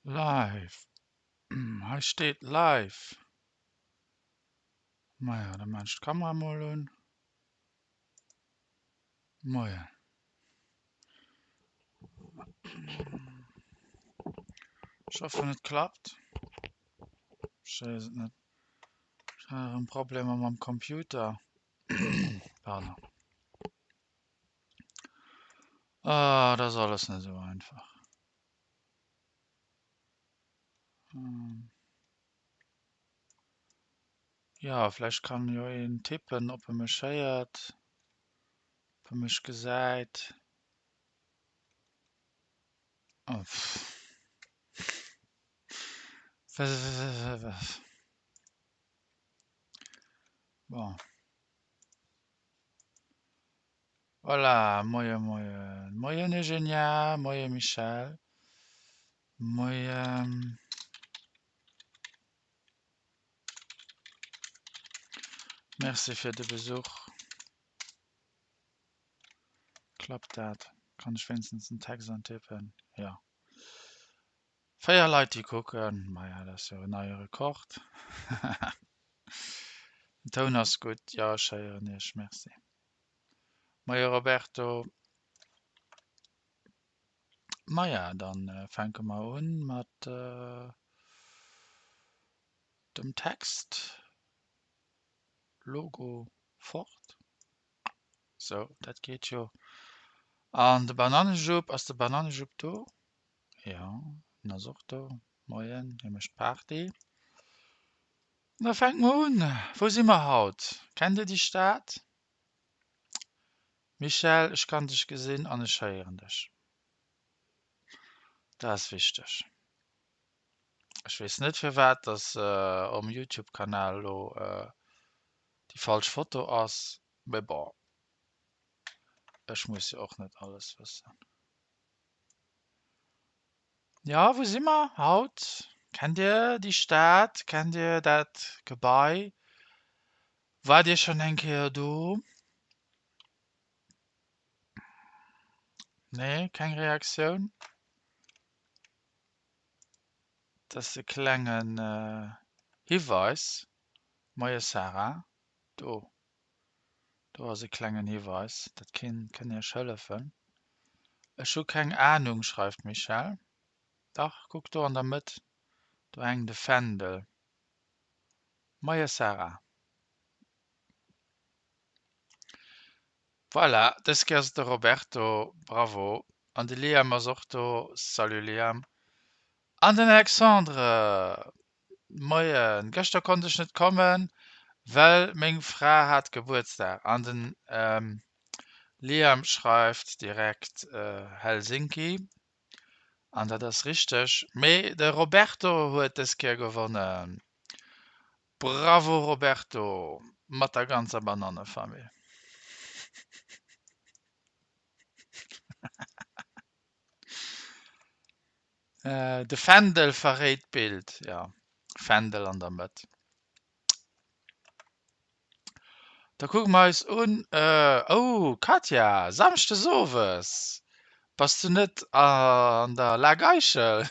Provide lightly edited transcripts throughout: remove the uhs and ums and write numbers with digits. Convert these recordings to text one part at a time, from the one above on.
Live, hei steet live. Maja, da maan ech d'Kamera mol un. Moien. Ech hoffen et klappt. Ech weess et net. Ech hat erëm Problemer mam Computer. Pardon. Ah, dat ass alles net esou einfach. Jo, vläicht kann jo een tippen, ob e mech héiert, ob e mech gesäit. Bon. Voilà, moie moien. Moien Eugenia, moie Michèle, moien. Merci fir de Besuch. Klappt dat? Kann ech wéinstens den Text antippen? Jo. 4 Leit déi kucken, maja dat ass jo en neie Rekord. Den Toun ass gutt, jo ech héieren iech, merci. Moie Roberto. Maja dann fänke mer un mat dem Text. Logo fort. Sou, dat geet jo. An de Banannejupp, ass de Banannejupp do? Jo, en ass och do. Moien, hie mécht Party. Da fänke mer un. Wou si mer haut? Kennt Dir déi Stad? Michèle, ech kann dech gesinn an ech héieren dech. Dat ass wichteg. Ech weess net firwat dass um Youtube Kanal elo déi falsch Foto ass, mee bon, ech muss jo och net alles wëssen. Jo, wou si mer haut? Kennt Dir déi Stad? Kennt Dir dat Gebai? Waart Dir schonn eng Kéier do? Nee, keng Reaktioun? Dat ass e klengen Hiweis. Moie Sarah, do do ass e klengen Hiweis, dat kënn Iech hëllefen. Ech hu keng Anung, schreift d'Michèle. Dach, kuck do an der Mëtt, do hänkt e Fändel. Moie Sarah. Voilà, dës Kéier ass et de Roberto, bravo. An de Liam ass och do, salut Liam. An den Alexandre, moien. Gëschter konnt ech net kommen, well meng Fra hat Gebuertsdag. An den Liam schreift direkt Helsinki. An dat ass richteg. Mee de Roberto huet dës Kéier gewonnen. Bravo Roberto, mat der ganzer Banannefamill. De Fändel verréit d'Bild, jo, Fändel an der Mëtt. Da kucke mer eis un, oh Katja, Samschdes owes, bass du net an der Laak Eichel?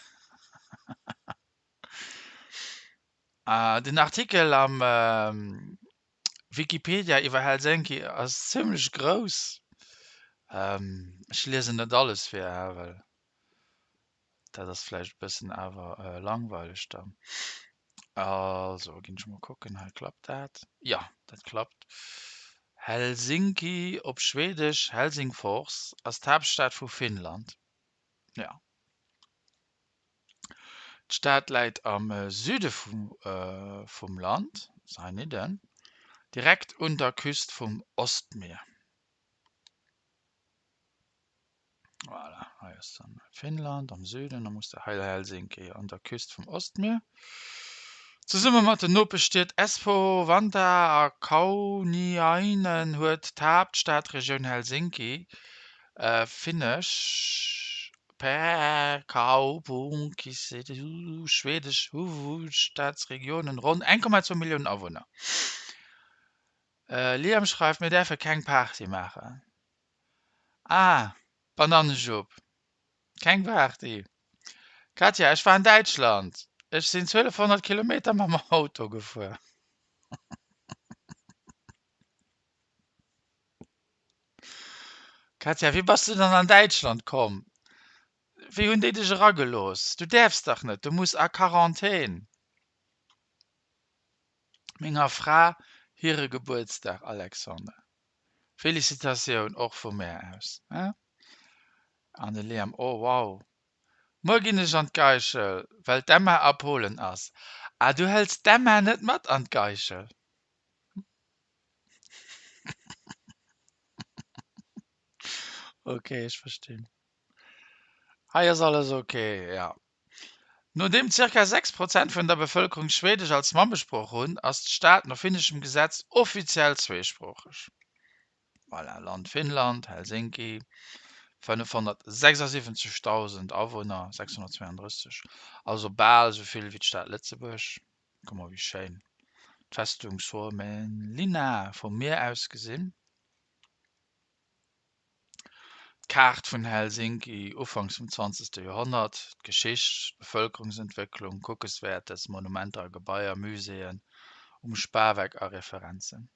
Den Artikel am Wikipedia iwwer Helsinki ass zimmlech grouss. Ech liesen net alles vir, well dat ass vläicht e bëssen awer langweileg dann. Also ginn ech mol kucken, hei klappt dat? Jo, dat klappt. Helsinki, op Schwedesch Helsingfors, ass d'Haaptstad vu Finnland. Jo. D'Stad läit am Süde vum Land, Sainidden, direkt un der Küst vum Ostmier. Voilà, hei ass dann Finnland am Süden, da muss de hei Helsinki an der Küst vum Ostmier. Zesumme mat den Nopeschstied Espoo, Vantaa a Kauniainen huet d'Haaptstadregioun Helsinki, finnesch, Pääkaupunkiseutu, schwedesch Huvudstadsregionen, ronn 1,2 Milliounen Awunner. Liam schreift, Mir däerfe keng Party maachen. Ah, Banannejupp, keng Party. Katja, ech war an Däitschland. Ech sinn 1200 Kilometer mam Auto gefuer. Katja, wéi bass du dann an Däitschland komm? Wéi hunn déi dech eragelooss? Du däerfs dach net, du muss a Quarantän. Menger Fra hire Gebuertsdag, Alexander. Felicitatioun och vu mär aus. An de Liam, Oh wow, muer ginn ech an d'Geischel, well d'Emma a Polen ass. Ah, du hëls d'Emma net mat an d'Geischel? Ok, ech verstinn. Hei ass alles ok, jo. Nodeem zirka 6 Prozent vun der Bevëlkerung Schweedesch als Mammesprooch hunn, ass d'Stad no finneschem Gesetz offiziell zweesproocheg. Voilà, Land Finnland, Helsinki, 576.000 Awunner, 632, also bal esou vill wéi d'Stad Lëtzebuerg. Kuck mol wéi schéin d'Festung Suomenlinna vum Mier aus gesinn. D'Kaart vun Helsinki ufanks vum zwanzegste Joerhonnert, d'Geschicht, d'Bevëlkerungsentwécklung, Kuckeswäertes, Monumenter a Gebaier, Muséeën um Spaweck a Referenzen.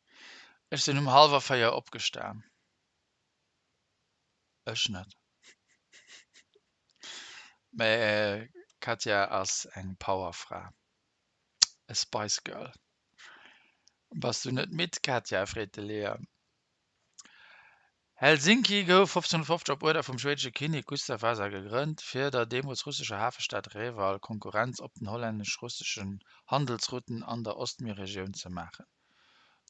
Ech sinn um hallwer 4 opgestan. Ech net. Mä d'Katja ass eng Powerfra, e Spice Girl. Bass du net midd, Katja? freet de Liam. Helsinki gouf 1550 op Uerder vum schweedesche Kinnek Gustav Vasa gegrënnt, fir der deemools russescher Hafestad Reval Konkurrenz op den hollännesch-russeschen Handelsrouten an der Ostmierregioun ze maachen.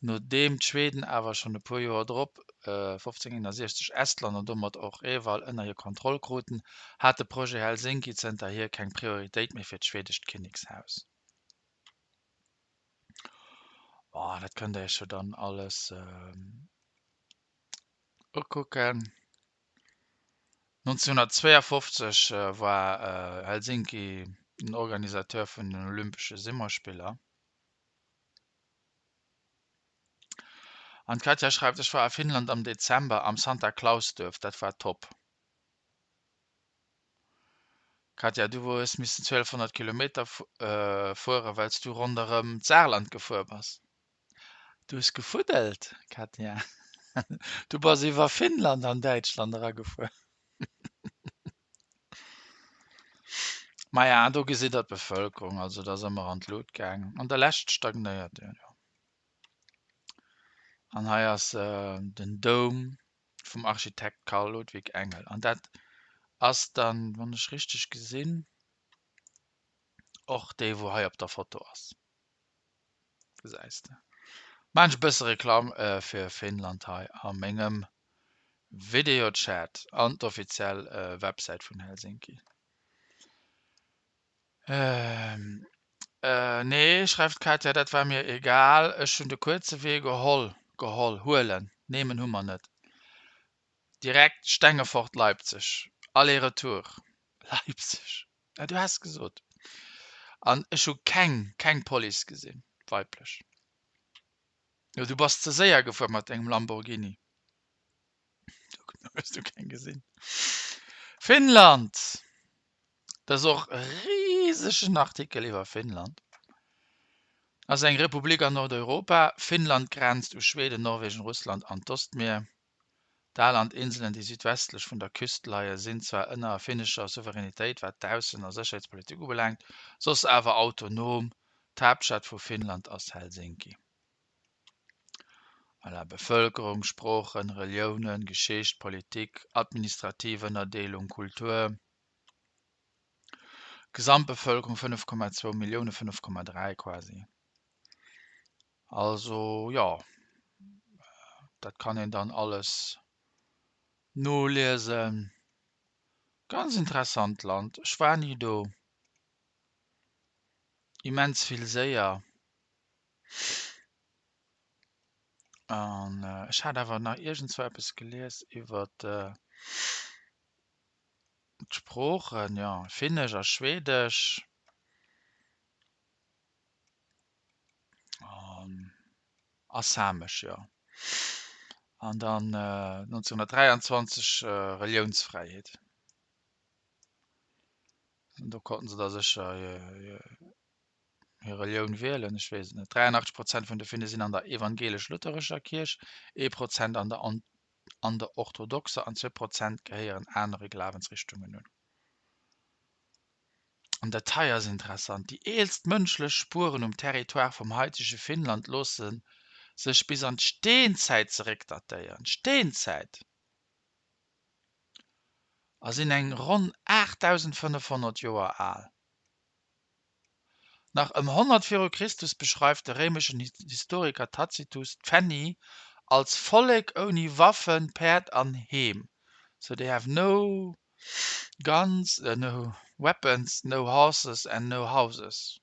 Nodeem d'Schweden awer schonn e puer Joer drop, 1561, Estland an domat och Reval ënner hir Kontroll kruten, hat de Projet Helsinki zënterhier keng Prioritéit méi fir d'schweedescht Kinnekshaus. Oh, dat kënnt der iech jo dann alles ukucken. 1952 war Helsinki den Organisateur vun den Olympesche Summerspiller. An d'Katja schreift, Ech war a Finnland am Dezember am Santa Claus Duerf, dat war top. Katja, du hues missen 1200 Kilometer fueren, well s du ronderëm d'Saarland gefuer bass. Du hues gefuddelt, Katja. Du bass iwwer Finnland an Däitschland eragefuer. Maja, do gesitt der d'Bevëlkerung, also dat ass ëmmer an d'Lut gaangen. An der Lescht stagnéiert jo. An hei ass den Doum vum Architekt Carl Ludwig Engel. An dat ass dann, wann ech richteg gesinn, och dee wou hei op der Foto ass. Gesäis de. Maan ech e bësse Reklamm fir Finnland hei a mengem Videochat an d'offiziell Websäit vun Helsinki. Nee, schreift d'Katja, dat war mir egal. Ech hunn de kuerze Wee geholl. Geholl, huelen, nehmen hu mer net. Direkt Stengefort, Leipzig. Aller-retour. Leipzig. Ja, du has gesot. An ech hu keng, keng Police gesinn, weiblech. Jo, du bass ze séier gefuer mat dengem Lamborghini. Do hues du keng gesinn. Finnland! Dat ass och e risegen Artikel iwwer Finnland. Ass eng Republik an Nordeuropa. Finnland grenzt u Schweden, Norwegen, Russland an d'Ostmier. D'Aland-Inselen, déi südwestlech vun der Küst leien, sinn zwar ënner finnescher Souveränitéit wat d'Aussen a Sécherheetspolitik ubelaangt, soss awer autonom. D'Haaptstad vu Finnland ass Helsinki. Voilà, Bevëlkerung, Sproochen, Reliounen, Geschicht, Politik, administrativ Ënnerdeelung, Kultur. Gesamtbevëlkerung 5,2 Millioune, 5,3 quasi. Also jo, dat kann een dann alles noliesen. Ganz interessant Land, ech war ni do. Immens vill Séier. An ech hat awer nach iergendzwou eppes gelies iwwer d'Sproochen, jo, Finnesch a Schwedesch a Samesch, jo. An dann 1923 Reliounsfräiheet. Do konnten se da sécher hir Relioun wielen, ech weess et net. 83 Prozent vun de Finne sinn an der evangelesch-lutherescher Kierch, ee Prozent an der an der orthodoxer an 2 Prozent gehéieren anere Glawensrichtungen un. An dat hei ass interessant, Déi eelst mënschlech Spueren um Territoire vum haitege Finnland loosse sech bis an d'Steenzäit zeréckdatéieren, Steenzäit! A sinn eng ronn 8.500 Joer al. Nach ëm 100 viru Christus beschreift de réimeschen Historiker Tacitus d'Fenni als Vollek ouni Waffen, Päerd an Heem, so they have no guns, no weapons, no horses and no houses,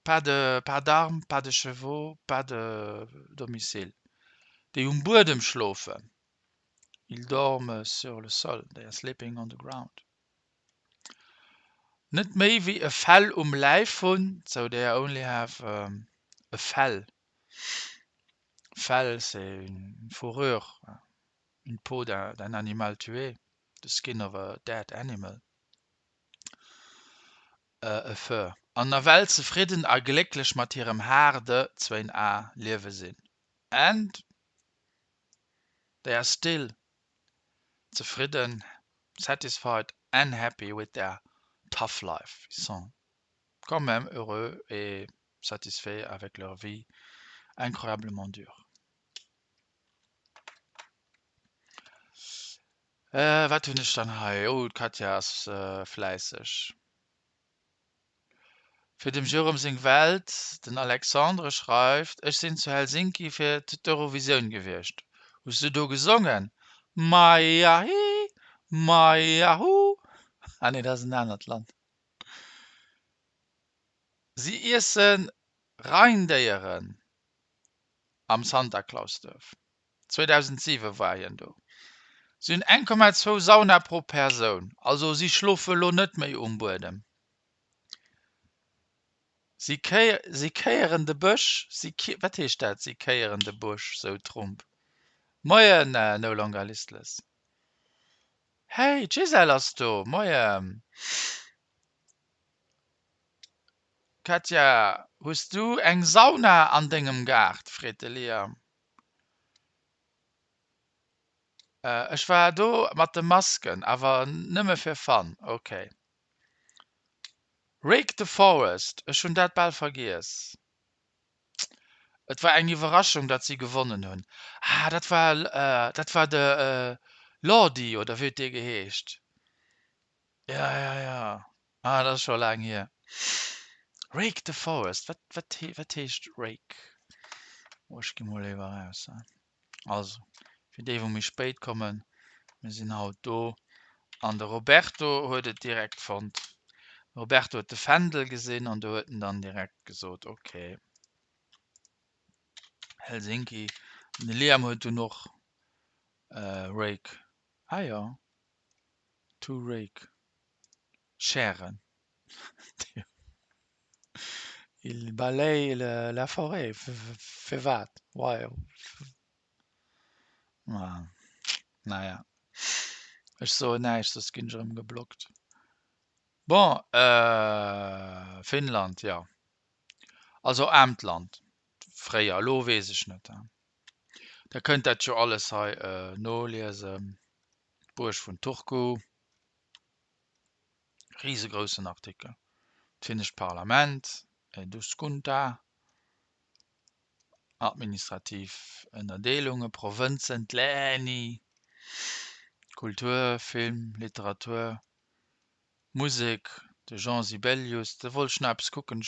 pas de, pas d'armes, pas de chevaux, pas de domicile, déi um Buedem schlofen, ils dorment sur le sol, they are sleeping on the ground. Net méi wéi e Fell um Läif hunn, so they only have e Fell, Fell c'est une fourrure, une peau d'un animal tué, the skin of a dead animal, e fur, an nawell zefridden a glécklech mat hirem haarde, zwéin a, Liewe sinn, and they are still zefridden, satisfied and happy with their tough life. Ils sont quand même heureux et satisfaits avec leur vie incroyablement dure. Äh, wat hunn ech dann hei? Oh, d'Katja ass fläisseg. Fir dem Jérôme seng Welt, Den Alexandre schreift, Ech sinn zu Helsinki fir d'Eurovisioun gewiescht. Hues du do gesongen? Maja hi, maja hu. Ah nee, dat ass en anert Land. Si iesse Reindéieren am Santa Claus Duerf. 2007 war hien do. Si hunn 1,2 Sauna pro Persoun, also si schlofe lo net méi um Buedem. Si si kéieren de Bësch, si wat heescht dat, si kéieren de Busch, sou Trump. Moien No Longer Listless. Hey, d'Gisèle ass do, moien. Katja, hues du eng Sauna an dengem Gaart? freet de Liam. Ech war do mat de Masken, awer nëmme fir Fun. Ok. Rake the Forest, ech hunn dat bal vergiess. Et war eng Iwwerraschung, datt si gewonnen hunn. Ah, dat war, dat war de Lordi, oder wéi huet dee geheescht? Ja, ja, ja. Ah, dat ass scho laang hier. Rake the Forest, wat, wat, wat heescht Rake? Oh, ech gi mol léiwer eraus. Also, fir déi, wou méi spéit kommen, mir sinn haut do an de Roberto huet et direkt fonnt. De Roberto huet de Fändel gesinn an do huet en dann direkt gesot, okay, Helsinki. An de Liam huet dunn och Rake, ah jo, to rake, schären. Il balaye la forêt, firwat? Why? Naja, ech soen näischt, soss ginn ech erëm geblockt. Bon, Finnland, jo. Also aarmt Land, fréier, elo weess ech net. Der kënnt dat jo alles hei noliesen. D'Buerg vun Turku. Risegroussen Artikel. D'finnescht Parlament, Eduskunta, administrativ Ënnerdeelunge, Provënzen, d'Lääni, Kultur, Film, Literatur, Musek, de Jean Sibelius, do wollt ech nach eppes kucken,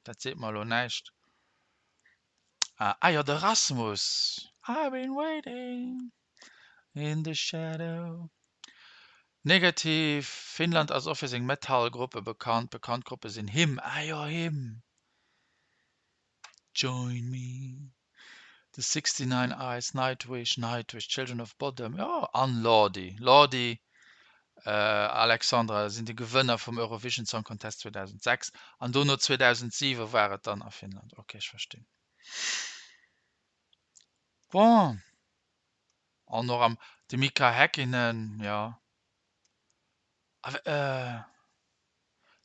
dat seet mer elo näischt. Ah jo, de Rasmus, I've been waiting in the shadow. Negativ, Finnland ass och fir seng Metal-Gruppe bekannt. Bekannt Gruppe sinn Him, ah jo Him, Join Me, The 69 Eyes, Nightwish, Nightwish, Children of Bodom, jo an Lordi. Lordi, Alexandra, sinn de Gewënner vum Eurovision Song Contest 2006 an dono 2007 war et dann a Finnland. Ok, ech verstinn. Bon. An och am de Mika Häkkinen, jo.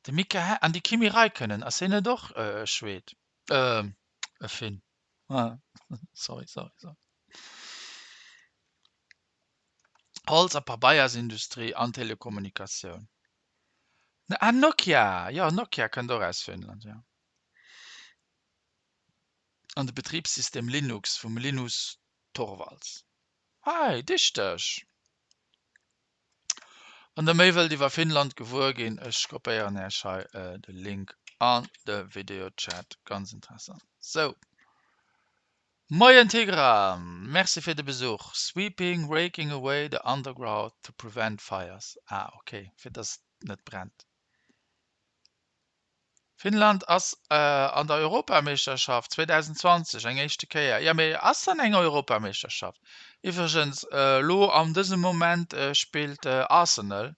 De Mika Hä an de Kimi Räikkönen, ass hien net och e Schwed? E Finn. Sorry, sorry, sorry. Holz a Pabeiersindustrie an Telekommunikatioun. Ah, Nokia! Jo, Nokia kënnt och aus Finnland, jo. An de Betribssystem Linux vum Linus Torvalds. Hey, dichteg! Wann der méi wëllt iwwer Finnland gewuer ginn, ech kopéieren Äech hei de Link an de Videochat. Ganz interessant. Sou. Moien Tigran, Merci fir de Besuch. Sweeping, raking away the undergrowth to prevent fires. Ah ok, fir dass et net brennt. Finnland ass an der Europameeschterschaft 2020 eng éischte Kéier. Jo, mee ass dann eng Europameeschterschaft? Iwwregens, elo an dësem Moment spillt Arsenal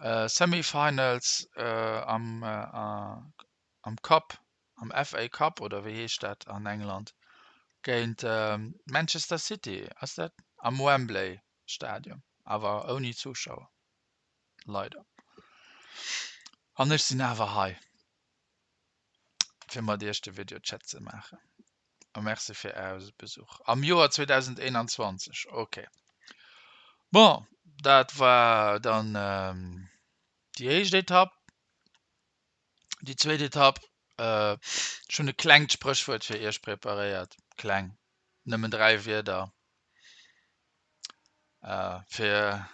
Semi-Finals am am Cup, am FA Cup oder wéi heescht dat an England, géint Manchester City, ass dat? Am Wembley Stadion, awer ouni Zuschauer. Leider. An ech sinn awer hei, fir mat iech de Videochat ze maachen. A merci fir Äre Besuch. Am Joer 2021, ok. Bon, dat war dann déi éischt Etapp. Déi zweet Etapp, ech hunn e klengt Spréchwuert fir iech preparéiert. Kleng, nëmmen 3 Wierder. Fir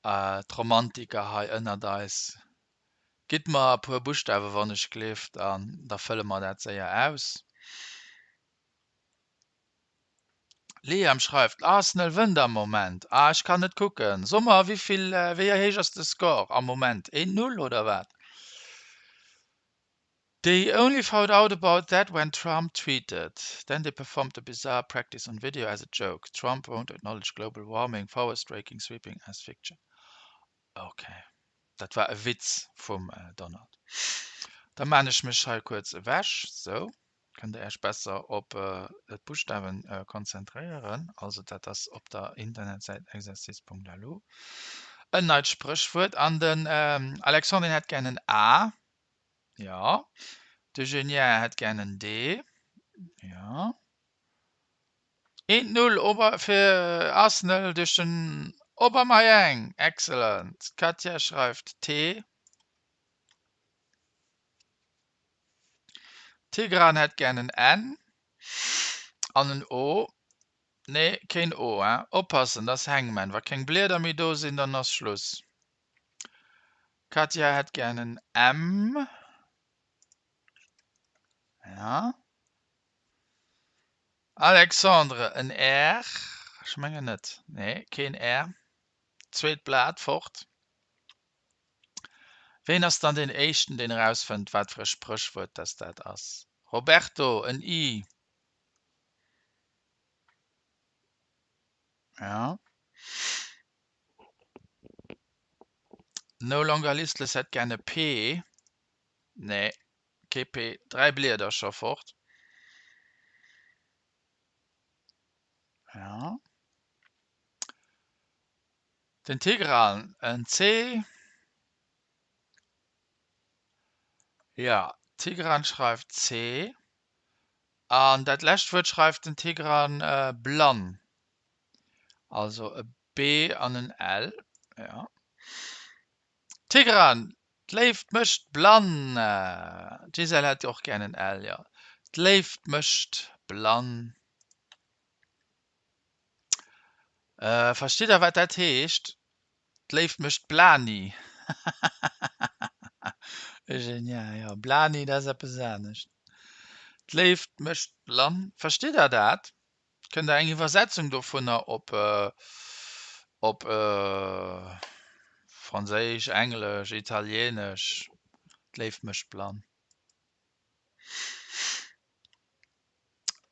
d'Romantiker hei ënnert eis, gitt mer e puer Buschtawe wann ech gleeft an da fëlle mer dat séier aus. Liam schreift, Arsenal wënnt am Moment. Ah, ech kann net kucken. So mer, wéivill, wéi héich ass de Score am Moment? Een Null oder wat? They only found out about that when Trump tweeted. Then they performed the bizarre practice on video as a joke. Trump won't acknowledge global warming, forest raking, sweeping as fiction. Ok, dat war e Witz vum Donald. Da maan ech mech hei kuerz ewech, sou kënnt der äech besser op d'Buschtawen konzentréieren. Also dat ass op der Internetsäit exercice.lu. En neit Spréchwuert an den Alexandre hätt gär en A. Jo. De Julien hätt gär en D. Jo. Eent Null Ober fir Arsenal duerch den Aubameyang. Excellent. D'Katja schreift T. Tigran hätt gär en N an en O. Nee, keen O, hein. Oppassen, dat ass Hangman. Wa keng Blieder méi do sinn, dann ass Schluss. Katja hätt gär en M. Ja. Alexandre en R. Ech mengen net. Nee, keen R. Zweet Blat fort. Ween ass dann deen éischten, deen erausfënnt, wat fir e Spréchwuert dass dat ass? Roberto, en I. Ja. No longer listless hätt gär e P. Nee, kee P. 3 Blieder scho fort. Ja. Den Tigran en C. Ja, Tigran schreift C. An dat lescht Wuert schreift den Tigran blann. Also e B an en L, ja. Tigran, D'Léift mécht blann. D'Gisèle hätt och gär en L, jo. D'Léift mécht blann. Verstitt der, wat dat heescht? D'Léift mécht blani. Genial, jo. Blani, dat ass eppes anescht. D'Léift mécht blann. Verstitt der dat? Kënnt der eng Iwwersetzung dovunner op op Franséisch, Englesch, Italienesch? D'Léift mécht blann.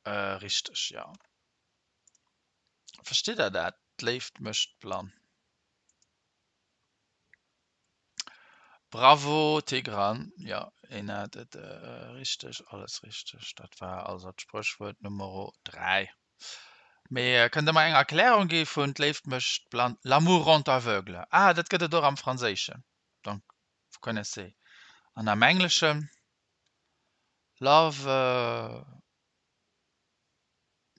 Richteg, jo. Verstitt der dat? D'Léift mécht blann. Bravo Tigran, jo een hat et richteg, alles richteg. Dat war also d'Spréchwuert Numero 3. Mee kënnt der mer eng Erklärung gi vun d'Léift mécht blann, l'amour rend aveugle? Ah, dat gëtt et och am Franséischen. Donc Vous connaissez. An am Engleschen, Love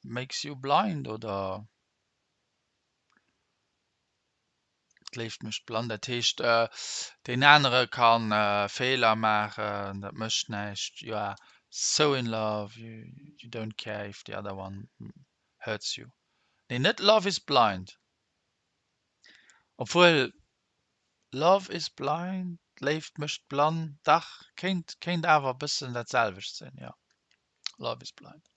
makes you blind oder D'Léift mécht blann. Dat heescht, deen anere ka Feeler maachen, dat mécht näischt. You are so in love, you don't care if the other one hurts you. Nee, net Love is blind. Obwuel, Love is blind, d'Léift mécht blann, dach, kéint, kéint awer e bëssen dat selwecht sinn, jo. Love is blind.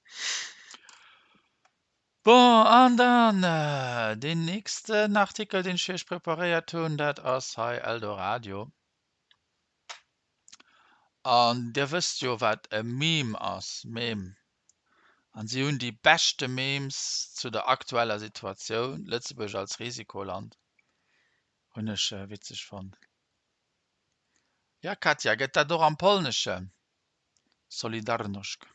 Bon, an dann deen nächsten Artikel, deen ech fir iech preparéiert hunn, dat ass hei Eldoradio. An Dir wësst jo, wat e Meme ass, Meme. An si hunn déi beschte Memes zu der aktueller Situatioun, Lëtzebuerg als Risikoland, hunn ech witzeg fonnt. Jo, Katja, gëtt dat och am Polneschen? Solidarnosc.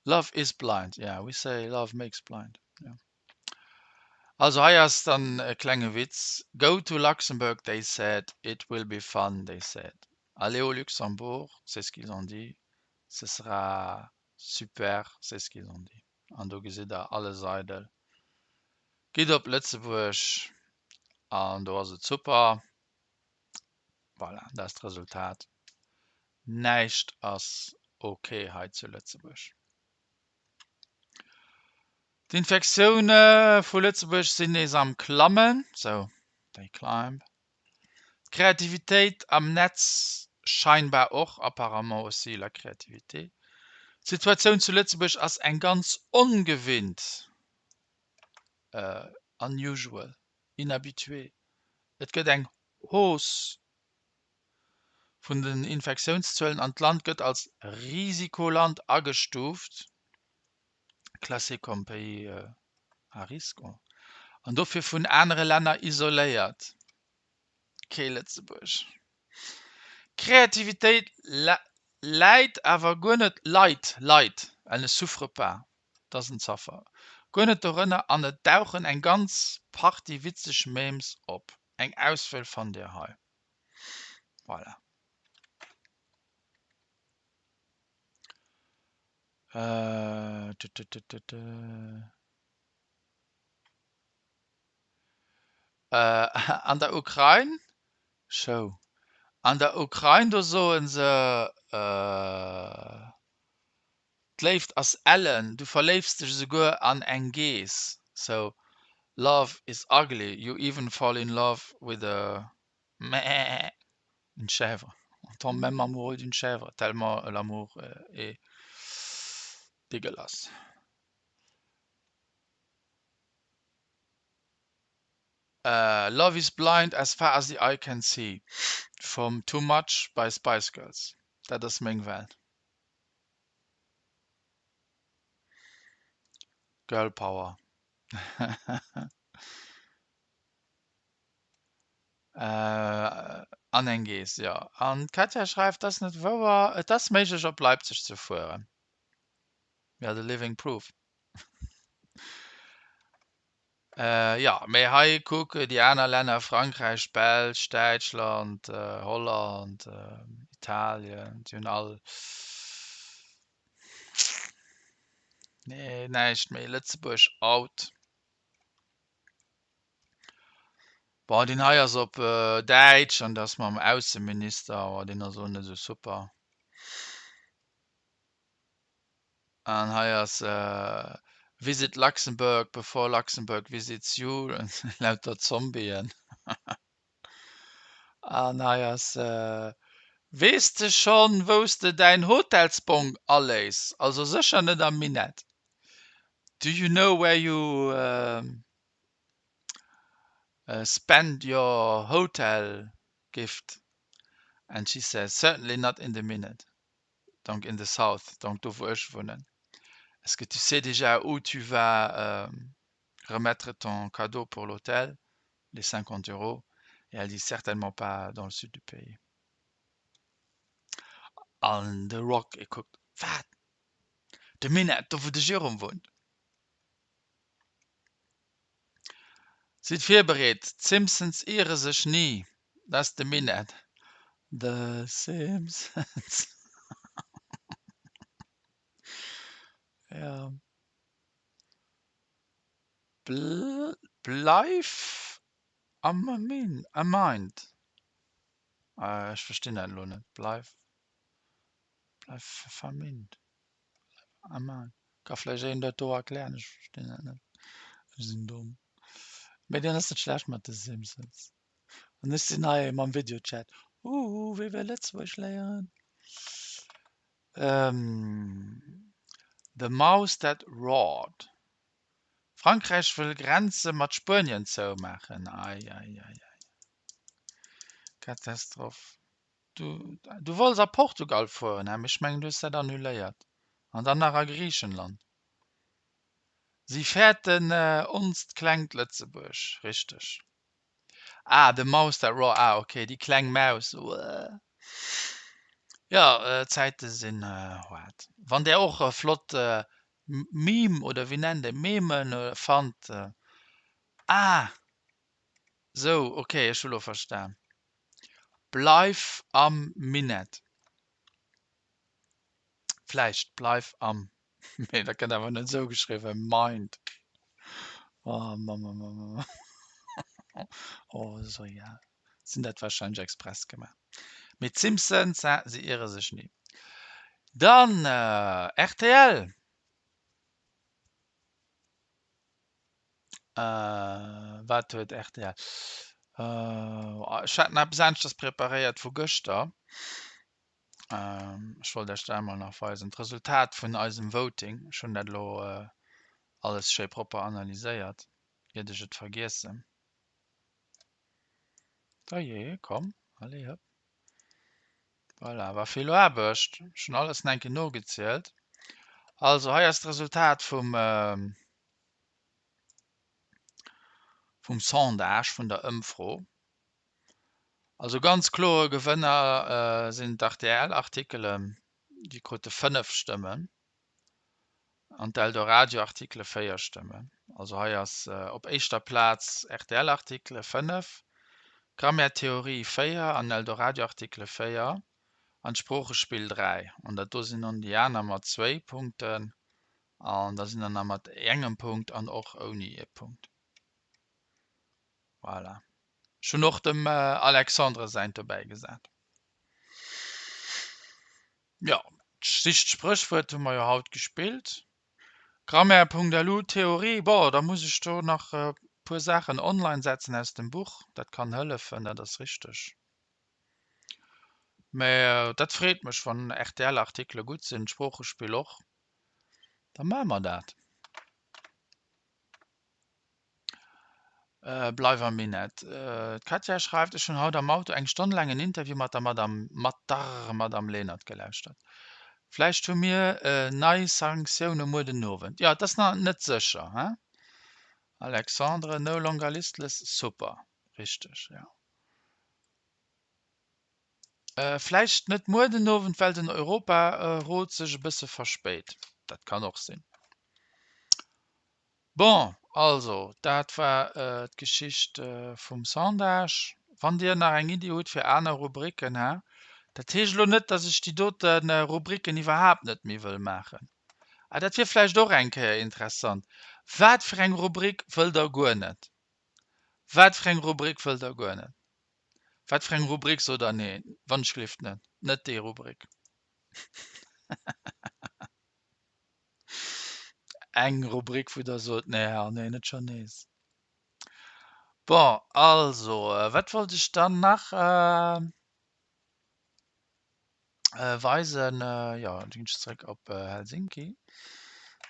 Love is blind, yeah, we say love makes blind, yeah. Also hei ass dann e klenge Witz, Go to Luxembourg, they said, it will be fun, they said. Allez au Luxembourg, c'est ce qu'ils ont dit, ce sera super, c'est ce qu'ils ont dit. An do gesitt der alles eidel. Gitt op Lëtzebuerg an do ass et super. Voilà, dat ass d'Resultat. Näischt ass ok hei zu Lëtzebuerg. D'Infektioune vu Lëtzebuerg sinn nees am Klammen, so they climb. D'Kreativitéit am Netz scheinbar och, apparemment aussi la créativité. D'Situatioun zu Lëtzebuerg ass eng ganz ongewinnt, unusual, inhabituée. Et gëtt eng Hausse vun den Infektiounszuelen an d'Land gëtt als Risikoland agestuuft, classé comme pays à risque, an dofir vun anere Länner isoléiert. Kee Lëtzebuerg. D'Kreativitéit läit awer guer net, leit, leit, elle ne souffre pas, doesn't suffer, guer net dorënner an et dauchen eng ganz Partie witzeg Memes op. Eng Auswiel fannt Dir hei. Voilà. An der Ukrain, Show, an der Ukrain do soen se d'Léift ass ellen, du verléifs dech esouguer an eng Geess, so love is ugly, you even fall in love with a Meh, une chèvre, on tombe même amoureux d'une chèvre tellement l'amour est dégueulasse. Love is blind as far as the eye can see vum Too Much by Spice Girls, dat ass meng Welt. Girl Power. An eng Geess, jo. An d'Katja schreift, Ass net wouer, et ass méiglech op Leipzig ze fueren. Ja, the living proof. Jo, mee hei kuck, déi aner Länner, Frankräich, Belsch, Däitschland, Holland, Italien, déi hunn all, nee, näischt méi, Lëtzebuerg out. Bon, deen hei ass op Däitsch an dat ass mam Ausseminister, oh, deen ass och net esou super. An hei ass Visit Luxembourg before Luxembourg visits you, lauter Zombien. An hei ass Weess de schonn, wou s de däin Hotelsbong aléis? Also sécher net am Minett. Do you know where you spend your hotel gift? And she says, Certainly not in the Minett. Donc in the south, donc do wou ech wunnen. Est-ce que tu sais déjà où tu vas remettre ton cadeau pour l'hôtel, les 50 euros? Et elle dit, Certainement pas dans le sud du pays. An de Rock, e kuckt, Wat? De Minett, do wou de Jérôme wunnt? Sidd virbereet, d'Simpsons iere sech ni, dat ass de Minett. The Simpsons. Ja. Bl bleif am Min am Mind. Äh, ech verstinn dat elo net. Bleif bleif verminnt. Am Mind. Ka vläicht een dat do erklären? Ech verstinn dat net. Ech sinn domm. Mee deen ass net schlecht mat de Simpsons. An ech sinn hei mam Videochat. Uhu, wee wëll Lëtzebuergesch léieren? The Mouse That Roared. Frankräich wëll Grenze mat Spuenien zoumaachen. Ei, ei, ei, ei. Katastroph. Du, du wollts a Portugal fueren, hä? Mee ech mengen, du hues dat annuléiert. An dann nach a Griichenland. Si fäerten onst klengt Lëtzebuerg, richteg. Ah, the mouse that roar, ah ok, déi kleng Maus, uah. Jo, d'Zäite sinn haart. Wann där och e flott Meme, oder wéi nennt een, Memen fannt, ah, sou, ok, ech hu lo verstan. Bleif am Minett. Vläicht Bleif am, mee dat gëtt awer net esou geschriwwen, Mind. Oh Mammamamama. Oh, ass och egal. Si hunn dat warscheinlech express gemaach. Mee d'Simpsons, ha, si iere sech ni. Dann rtl. Wat huet rtl? Ech hat nach eppes aneschters preparéiert vu gëschter. Ech wollt Iech dat emol nach weisen, d'Resultat vun eisem Voting. Ech hunn dat elo alles schéi propper analyséiert, iert ech et vergiessen. Dajee, komm, allez hëpp. Voilà, war vill Aarbecht. Ech hunn alles nach eng Kéier nogezielt. Also hei ass d'Resultat vum vum Sondage, vun der Ëmfro. Also ganz kloere Gewënner sinn d'RTL-Artikelen, déi krute 5 Stëmmen, an d'Eldoradio-Artikele 4 Stëmmen. Also hei ass op éischter Plaz RTL-Artikele 5, Grammaire-Theorie 4 an Eldoradio-Artikele 4 an d'Sproochespill 3. An dat do sinn dann déi aner mat zwéi Punkten an da sinn der nach mat engem Punkt an och ouni e Punkt. Voilà. Ech hunn och dem Alexandre säint dobäi gesat. Jo, d'Sicht Spréchwuert hu mer jo haut gespillt. Grammaire.lu, Theorie, bon, da muss ech do nach e puer Saachen online setzen aus dem Buch. Dat kann hëllefen, dat ass richteg. Mä dat freet mech, wann RTL-Artikele gutt sinn, d'Sproochespill och, da maache mer dat. Bleif am Minett. D'Katja schreift, Ech hunn haut am Auto eng Stonn laang en Interview mat der Madame, mat der Madame Lenert gelauschtert. Vläicht hu mir nei Sanktioune muer den Owend. Jo, et ass nach net sécher, he? Alexandre, no longer listless, super, richteg, jo. Vläicht net muer den Owend, well den Europarot sech e bësse verspéit. Dat kann och sinn. Bon, also dat war d'Geschicht vum Sondage. Wann Dir nach eng Iddi hutt fir aner Rubriken, hä? Dat heescht elo net, datt ech déi dote Rubriken iwwerhaapt net méi wëll maachen. Ah, dat wier vläicht och eng Kéier interessant. Wat fir eng Rubrik wëllt Der guer net? Wat fir eng Rubrik wëllt Der guer net? Wat fir eng Rubrik sot Der nee, wannechgelift net, net déi Rubrik? Eng Rubrik, wou Der sot, nee, ah nee, net schonn nees. Bon, also, wat wollt ech dann nach weisen? Jo, da ginn ech zeréck op Helsinki.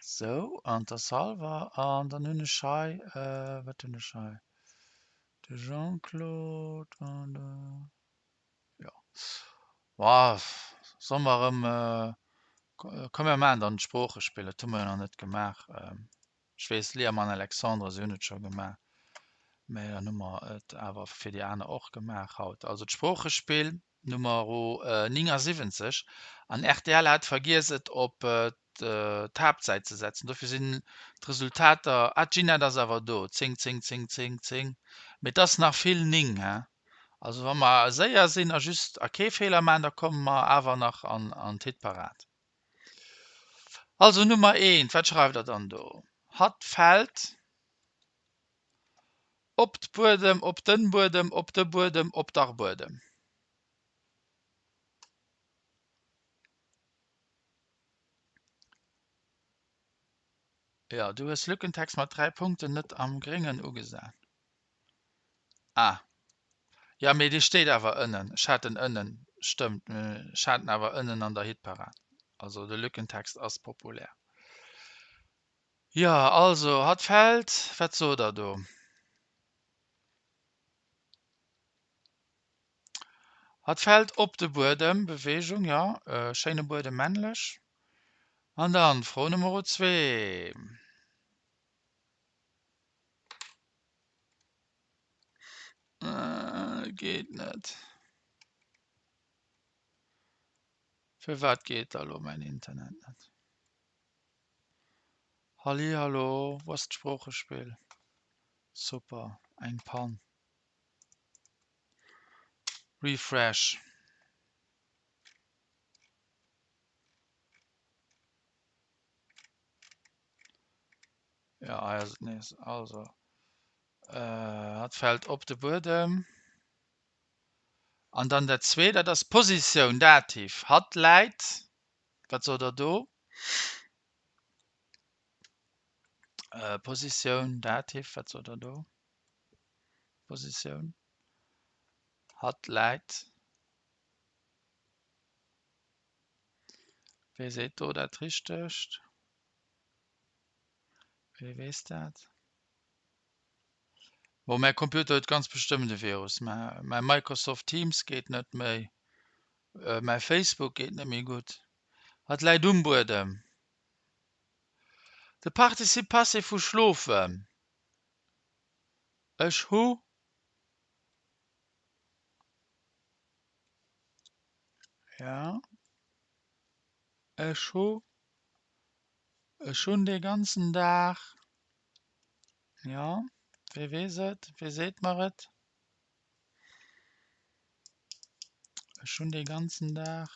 Sou, an d'Assalva. An dann hunn ech hei, wat hunn ech hei? De Jean-Claude an de, jo. Boah, solle mer erëm, komm mir maachen dann d'Sproochespill, dat hu mer jo nach net gemaach. Ech weess, Liam an Alexandre, si hunn et scho gemaach, mä dann hu mer et awer fir déi aner och gemaach haut. Also d'Sproochespill Numero 79 an rtl hat vergiess et op d'Haaptsäit ze setzen, dofir sinn d'Resultater, ah d'Ginette ass awer do, 10, 10, 10, 10, 10, mee et ass nach vill 9, he? Also wa mer séier sinn a just a kee Feeler maachen, da komme mer awer nach an an d'Hitparad. Also Nummer eent, wat schreift der dann do? Hatt fält op d'Buedem, op den Buedem, op de Buedem, op dar Buedem. Jo, du hues Lückentext mat 3 Punkten net am Gréngen ugesat. Ah. Ja, mee dee steet awer ënnen. Ech hat en ënnen. Stëmmt, ech hat en awer ënnen an der Hitparad. Also de Lückentext ass populär. Jo, also, hatt fält. Wat sot der do? Hatt fält op de Buedem. Beweegung, jo. Schéine Buedem, männlech. An dann Fro Nummer zwee. Äh, geet net. Firwat geet da lo mäin Internet net? Halli hallo, wou ass d'Sproochespill? Super, eng Pann. Refresh. Ja, hei ass et nees. Also, hatt fält op de Buedem. An dann dat zweet, dat ass Positioun, Dativ. Hatt läit, wat sot der do? Positioun, Dativ, wat sot der do? Positioun, hatt läit. Wee seet do dat Richtegt? Wee weess dat? Bon, mäi Computer huet ganz bestëmmt e Virus. Mäi Microsoft Teams geet net méi. Mäi Facebook geet net méi gutt. Hatt läit um Buedem. De Participe passé vu schlofen. Ech hu. Ja. Ech hu. Ech hunn dee ganzen Dag. Jo, wee weess et? Wee seet mer et? Ech hunn dee ganzen Dag.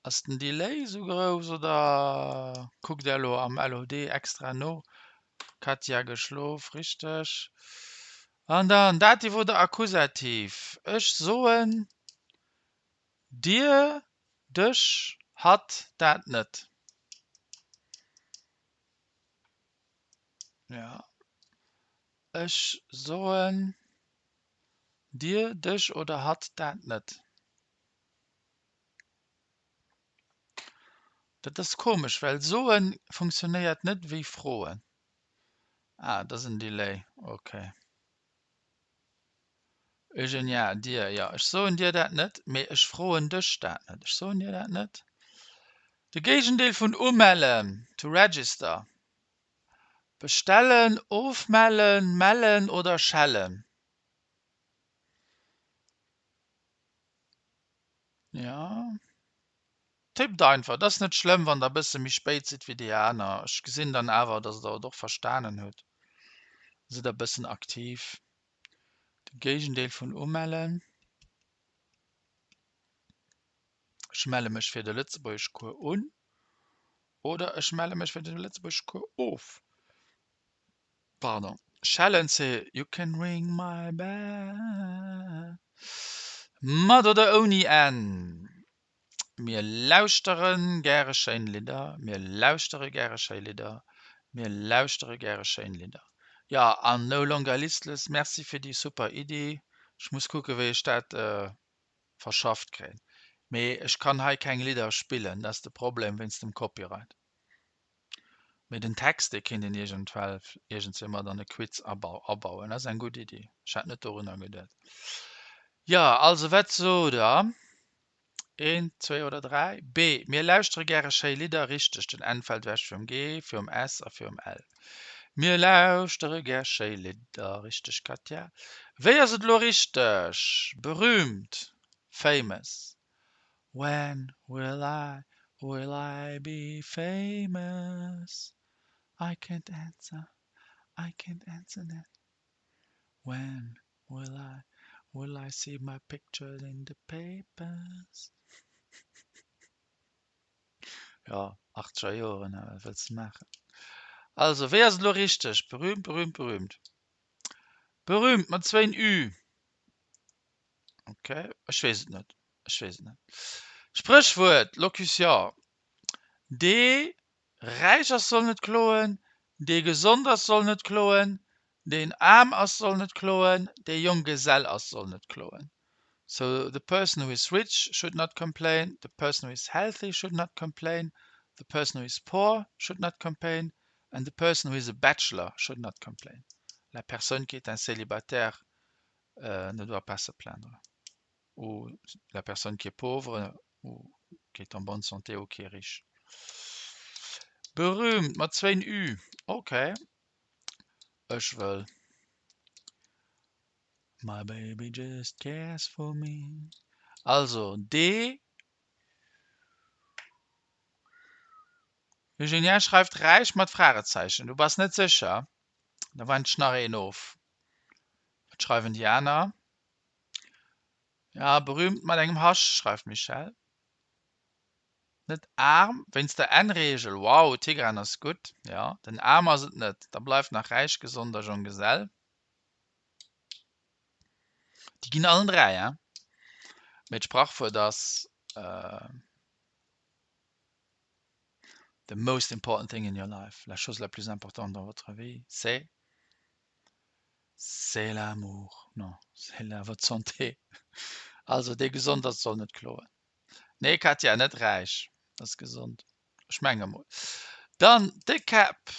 Ass den Delay esou grouss oder kuckt der elo am LOD extra no? Katja geschlof, richteg. An dann Dativ oder Akkusativ? Ech soen dir, dech, hatt dat net. Ja. Ech soen dir, dech oder hatt dat net. Dat ass komesch, well soen funktionéiert net wéi froen. Ah, et ass en Delay, okay. Eugenia, dir, jo, ech soen dir dat net, mee ech froen dech dat net. Ech soen dir dat net. De Géigendeel vun umellen, to register. Bestellen, ofmellen, mellen oder schellen? Jo. Tippt einfach, et ass net schlëmm wann der e bësse méi spéit sidd wéi déi aner. Ech gesinn dann awer, dass der et och verstanen hutt. Sidd e bëssen aktiv. De Géigendeel vun umellen. Ech melle mech fir de Lëtzebuergeschcours un oder ech melle mech fir de Lëtzebuergeschcours of. Pardon. Schellen se You can ring my bell Mat oder ouni N? Mir lauschtere gäre schéin Lidder, mir lauschtere gäre schéi Lidder, mir lauschtere gäre schéin Lidder. Jo, an No Longer Listless, Merci fir déi super Iddi. Ech muss kucke wéi ech dat verschafft kréien. Mee ech kann hei keng Lidder spillen, dat ass de Problem wéinst dem Copyright. Mee den Text, dee kéint een iergendwell iergendswéi mat an e Quiz abauen. Dat ass eng gutt Iddi. Ech hat net dorunner geduet. Jo, also wat sot der? Eent, zwéi oder dräi? B, Mir lauschtere gäre schéi Lidder. Richteg, den N fält ewech virum G, virum S a virum L. Mir lauschtere gär schéi Lidder. Richteg, Katja. Wéi ass et elo richteg? Berühmt, famous. When will I, will I be famous? I can't answer, I can't answer that. When. Will I, will I see my pictures in the papers? Jo, achtzeger Joren, wat wëlls de maachen? Also, wéi ass et elo richteg? Berühmt, berühmt, berühmt. Berühmt mat zwéin Ü. Ok, ech weess et net. Ech weess et net. Spréchwuert, Locution, Dee räich ass soll net kloen, dee gesond ass soll net kloen, deen aarm ass soll net kloen, dee Jonggesell ass soll net kloen. So the person who is rich should not complain, the person who is healthy should not complain, the person who is poor should not complain and the person who is a bachelor should not complain. La personne qui est un célibataire ne doit pas se plaindre ou la personne qui est pauvre ou qui est en bonne santé ou qui est riche. Berühmt mat zwéin Ü, ok. Ech wëll. My baby just cares for me. Also dee. Eugenia schreift räich mat Fragezeichen. Du bass net sécher? Da wand ech nach een of. Wat schreiwen déi aner? Ja, berühmt mat engem H, schreift d'Michèle. Net aarm, wéinst der N-Reegel. Wow, Tigran ass gutt. Jo, den aarm ass et net. Da bleift nach räich, gesond a Jonggesell. Déi ginn allen 3, hein? Mee d'Sprachwuert ass The most important thing in your life, la chose la plus importante dans votre vie, c'est c'est l'amour. Non, c'est la votre santé. Also dee gesond ass, soll net kloen. Nee Katja, net räich, ass gesond. Ech menge mol. Dann de Käpp.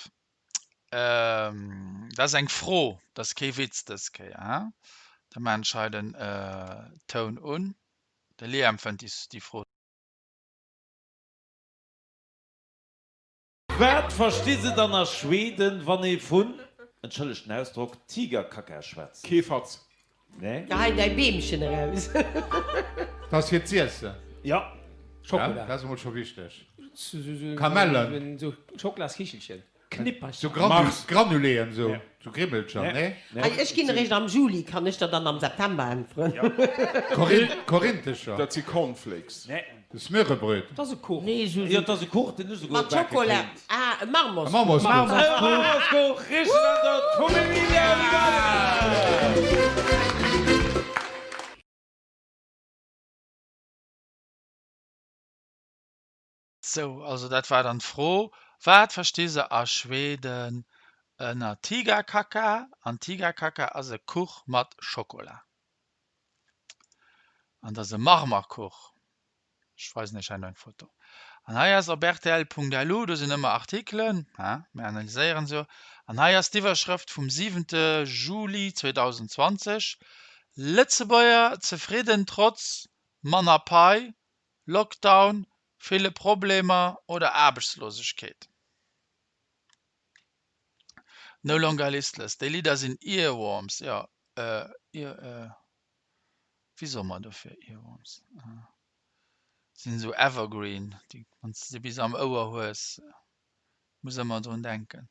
Dat ass eng Fro, dat ass kee Witz dës Kéier, hein? Da maan ech hei den Toun un. De Liam fënnt déi Fro. Wat versti se dann a Schweden, wann ee vun, entschëllegt den Ausdrock, Tigerkacka schwätzt? Kee Fatz. Nee. Gehei däi Beemchen eraus. Dat ass fir z'iessen. Jo. Schokola. Dat ass emol scho wichteg. Kamellen. Sou Schokolaskichelchen. Knippercher. Sou Granuléen, sou Grimmelcher, nee? Hei, ech ginn eréischt am Juli, kann ech der dann am September äntweren. Korinthescher. Dat si Cornflakes. Nee. Smørrebrød. Dat ass e Kuch. Nee, sou. Jo, dat ass e Kuch, deen ech souguer Mat bake Schokola. kéint. Ah, e Marmorskuch. E Marmorskuch. E Marmorskuch, richteg Äntwert vum Emilia Oliveira! Sou, also dat war dann d'Fro, Wat versti se a Schweden ënner Tigerkaka? An Tigerkaka ass e Kuch mat Schokola. An dat ass e Marmerkuch. Ech weisen iech herno eng Foto. An hei ass op rtl.lu, do sinn ëmmer Artikelen, ha, mir analyséieren se jo. An hei ass d'Iwwerschrëft vum 7 Juli 2020, Lëtzebuerger zefridden trotz manner Pai, Lockdown, ville Problemer oder Aarbechtslosegkeet. No longer listless, déi Lidder sinn Earworms, jo, ear, wéi soe mer dofir Earworms? Sinn esou evergreen, déi wann s de se bis am Ouer hues, muss ëmmer drun denken.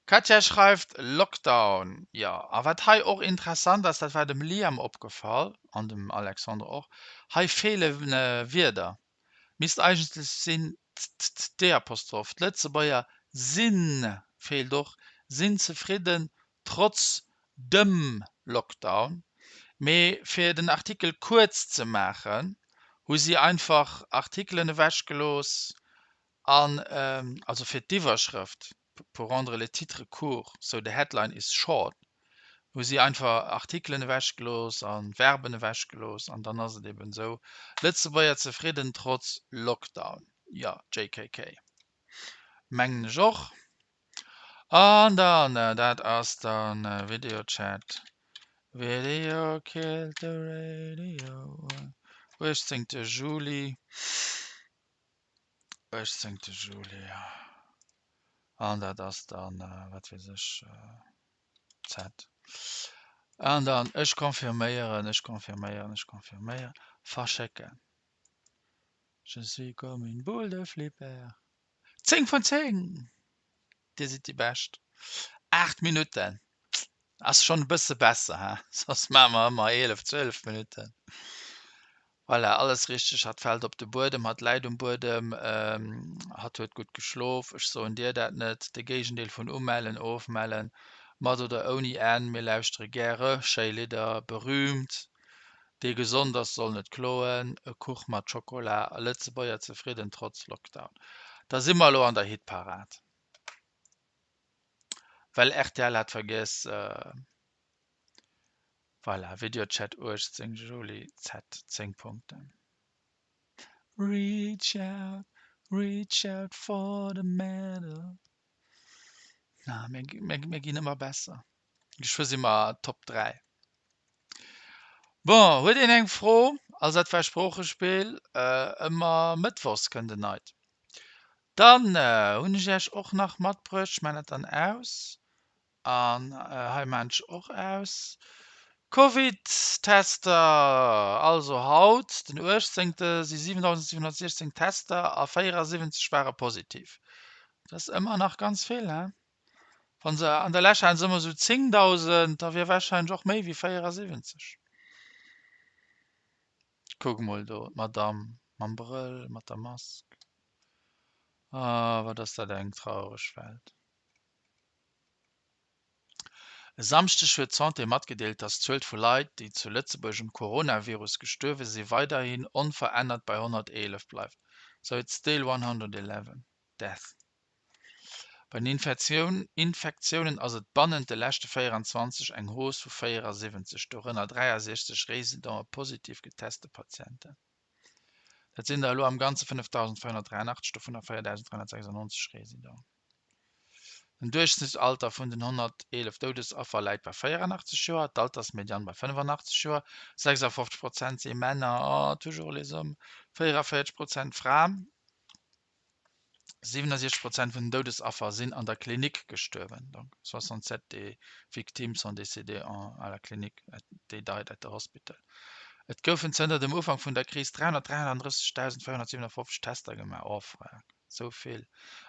D'Katja schreift, Lockdown, jo. A wat hei och interessant ass, dat war dem Liam opgefall an dem Alexandre och, hei feele Wierder. Misst eigentlech sinn t-t-t-d-apostroph. D'Lëtzebuerger sinn, feelt och, sinn zefridden trotz dem Lockdown. Mee fir den Artikel kuerz ze maachen, hu si einfach Artikelen ewechgelooss an, also fir d'Iwwerschrëft, pour rendre le titre court, so the headline is short, hu si einfach Artikelen ewechgelooss a Verben ewechgelooss an dann ass et eben esou, Lëtzebuerger zefridden trotz Lockdown. Jo, JKK. Mengen ech och. An dann, dat ass dann Videochat, Video killed the radio, 18 Juli, 18 Juli, an dat ass dann, wat weess ech, Z. An dann, ech confirméieren, ech confirméieren, ech confirméieren, verschécken. Je suis comme une boule de flipper. 10 vun 10! Dir sidd déi Bescht. 8 Minutten. Ass schonn e bësse besser, he? Soss maache mer ëmmer 11, 12 Minutten. Voilà, alles richteg. Hatt fält op de Buedem, hatt läit um Buedem, hatt huet gutt geschlof, ech soen dir dat net. De Géigendeel vun umellen, ofmellen, mat oder ouni N, mir lauschtere gäre schéi Lidder, berühmt, dee gesond ass soll net kloen, e Kuch mat Schokola a Lëtzebuerger zefridden trotz Lockdown. Da si mer elo an der Hitparad. Well rtl hat vergiess Voilà, Videochat 18 Juli Z 10 Punkten. Reach out, reach out for the medal. Na, mir, mir, mir ginn ëmmer besser. Geschwë si mer Top 3. Bon, huet een eng Fro? Also dat war Sproochespill. Ëmmer mëttwochs kënnt en neit. Dann hunn ech Iech och nach matbruecht, ech maachen dat dann aus an hei maachen ech och aus, Covid-Tester, also haut den 18. si 7.716 Tester a 74 ware positiv. Dat ass ëmmer nach ganz vill, he? Wa se an der Lescht haten se ëmmer esou 10.000, da wier warscheinlech och méi wéi 74. Kuck mol do, d'Madame mam Brëll, mat der Mask. Ah, wat ass dat eng traureg Welt. E Samschdeg huet d'Santé matgedeelt, datt d'Zuel vu Leit, déi zu Lëtzebuerg um Coronavirus gestuerwe si weiderhin onverännert bei 111 bleift. So it's still 111 deaths. Bei den Infektiounen ass et bannent de leschte 24 eng Hausse vu 74, dorënner 63 Residenten positiv geteste Patienten. Dat sinn der elo am Ganze 5.483, dovunner 4.396 Residenten. Den Duerchschnittsalter vun den 111 Doudesaffer läit bei 84 Joer, d'Altersmedian bei 85 Joer. 56 Prozent si Männer, oh, toujours les hommes, 44 Prozent Fraen. 67 Prozent vun den Doudesaffer sinn an der Klinik gestuerwen, donc 67 des victimes sont décédées en à la clinique, they died at the hospital. Et goufen zënter dem Ufank vun der Kris 333.457 Tester gemaach, oh freak, sou vill!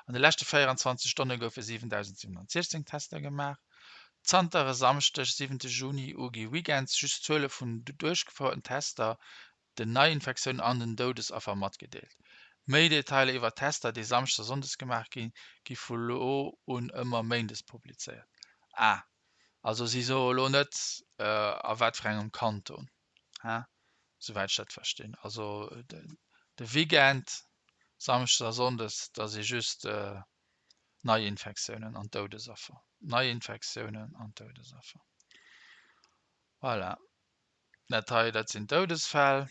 An de leschte 24 Stonne goufe 7.716 Tester gemaach. Zanter e Samschdeg, 7 Juni u gi weekends just d'Zuele vun duerchgefouerten Tester den Neiinfektiounen an den Doudesaffer matgedeelt. Méi Detailer iwwer d'Tester, déi samschdes a sonndes gemaach ginn, gi vu lo un ëmmer méindes publizéiert. Ah, also si soe lo net a wat fir engem Kanton, he, souwäit ech dat verstinn. Also de Weekend, samschdes a sonndes, da si just Neiinfektiounen an Doudesaffer. Neiinfektiounen an Doudesaffer. Voilà. Dat hei, dat sinn d'Doudesfäll,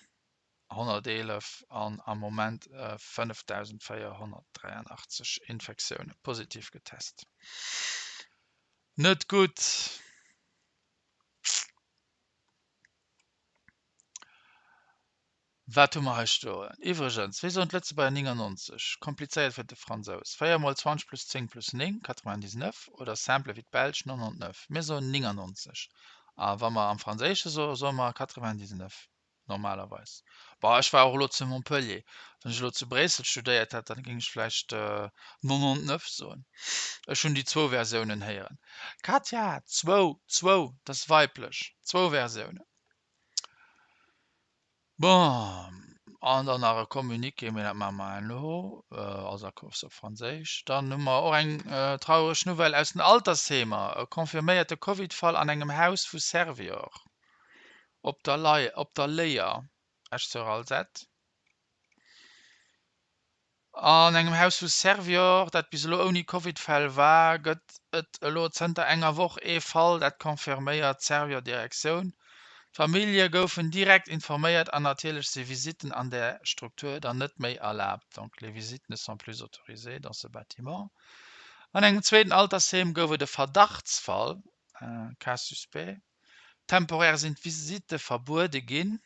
111 an am Moment 5.483 Infektioune positiv getest. Net gutt. Wat hu mer hei stoen? Iwwregens, wéi soen d'Lëtzebuerger 99? Komplizéiert fir de Fransous. 4 mol 20 plus 10 plus 9, 99, oder simple wéi d'Belsch, 99? Mir soen 99. A wa mer am Franséische soen, soe mer 99, normalerweis. Bon, ech war och elo zu Montpellier. Wann ech elo zu Bréissel studéiert hätt, dann géing ech vläicht 99 soen. Ech hunn déi zwou Versiounen héieren. Katja, zwou, zwou, dat ass weiblech, zwou Versiounen. Bon, an dann nach e Communiqué, mee dat maache mer herno, also ass op Franséisch. Dann hu mer och eng traureg Nouvelle aus den Altersheemer, e confirméierte Covid-Fall an engem Haus vu Servior op der Lei, op der Léier, Esch-sur-Alzette. An engem Haus vu Servior, dat bis elo ouni Covid-Fäll war, gëtt et elo zënter enger Woch ee Fall, dat confirméiert d'Servior-Direktioun. D'Famillje goufen direkt informéiert an natierlech si Visitten an där Struktur dann net méi erlaabt, donc les visites ne sont plus autorisées dans ce bâtiment. An engem zweeten Altersheem gouf et e Verdachtsfall, un cas suspect. Temporär sinn d'Visitte verbuede ginn,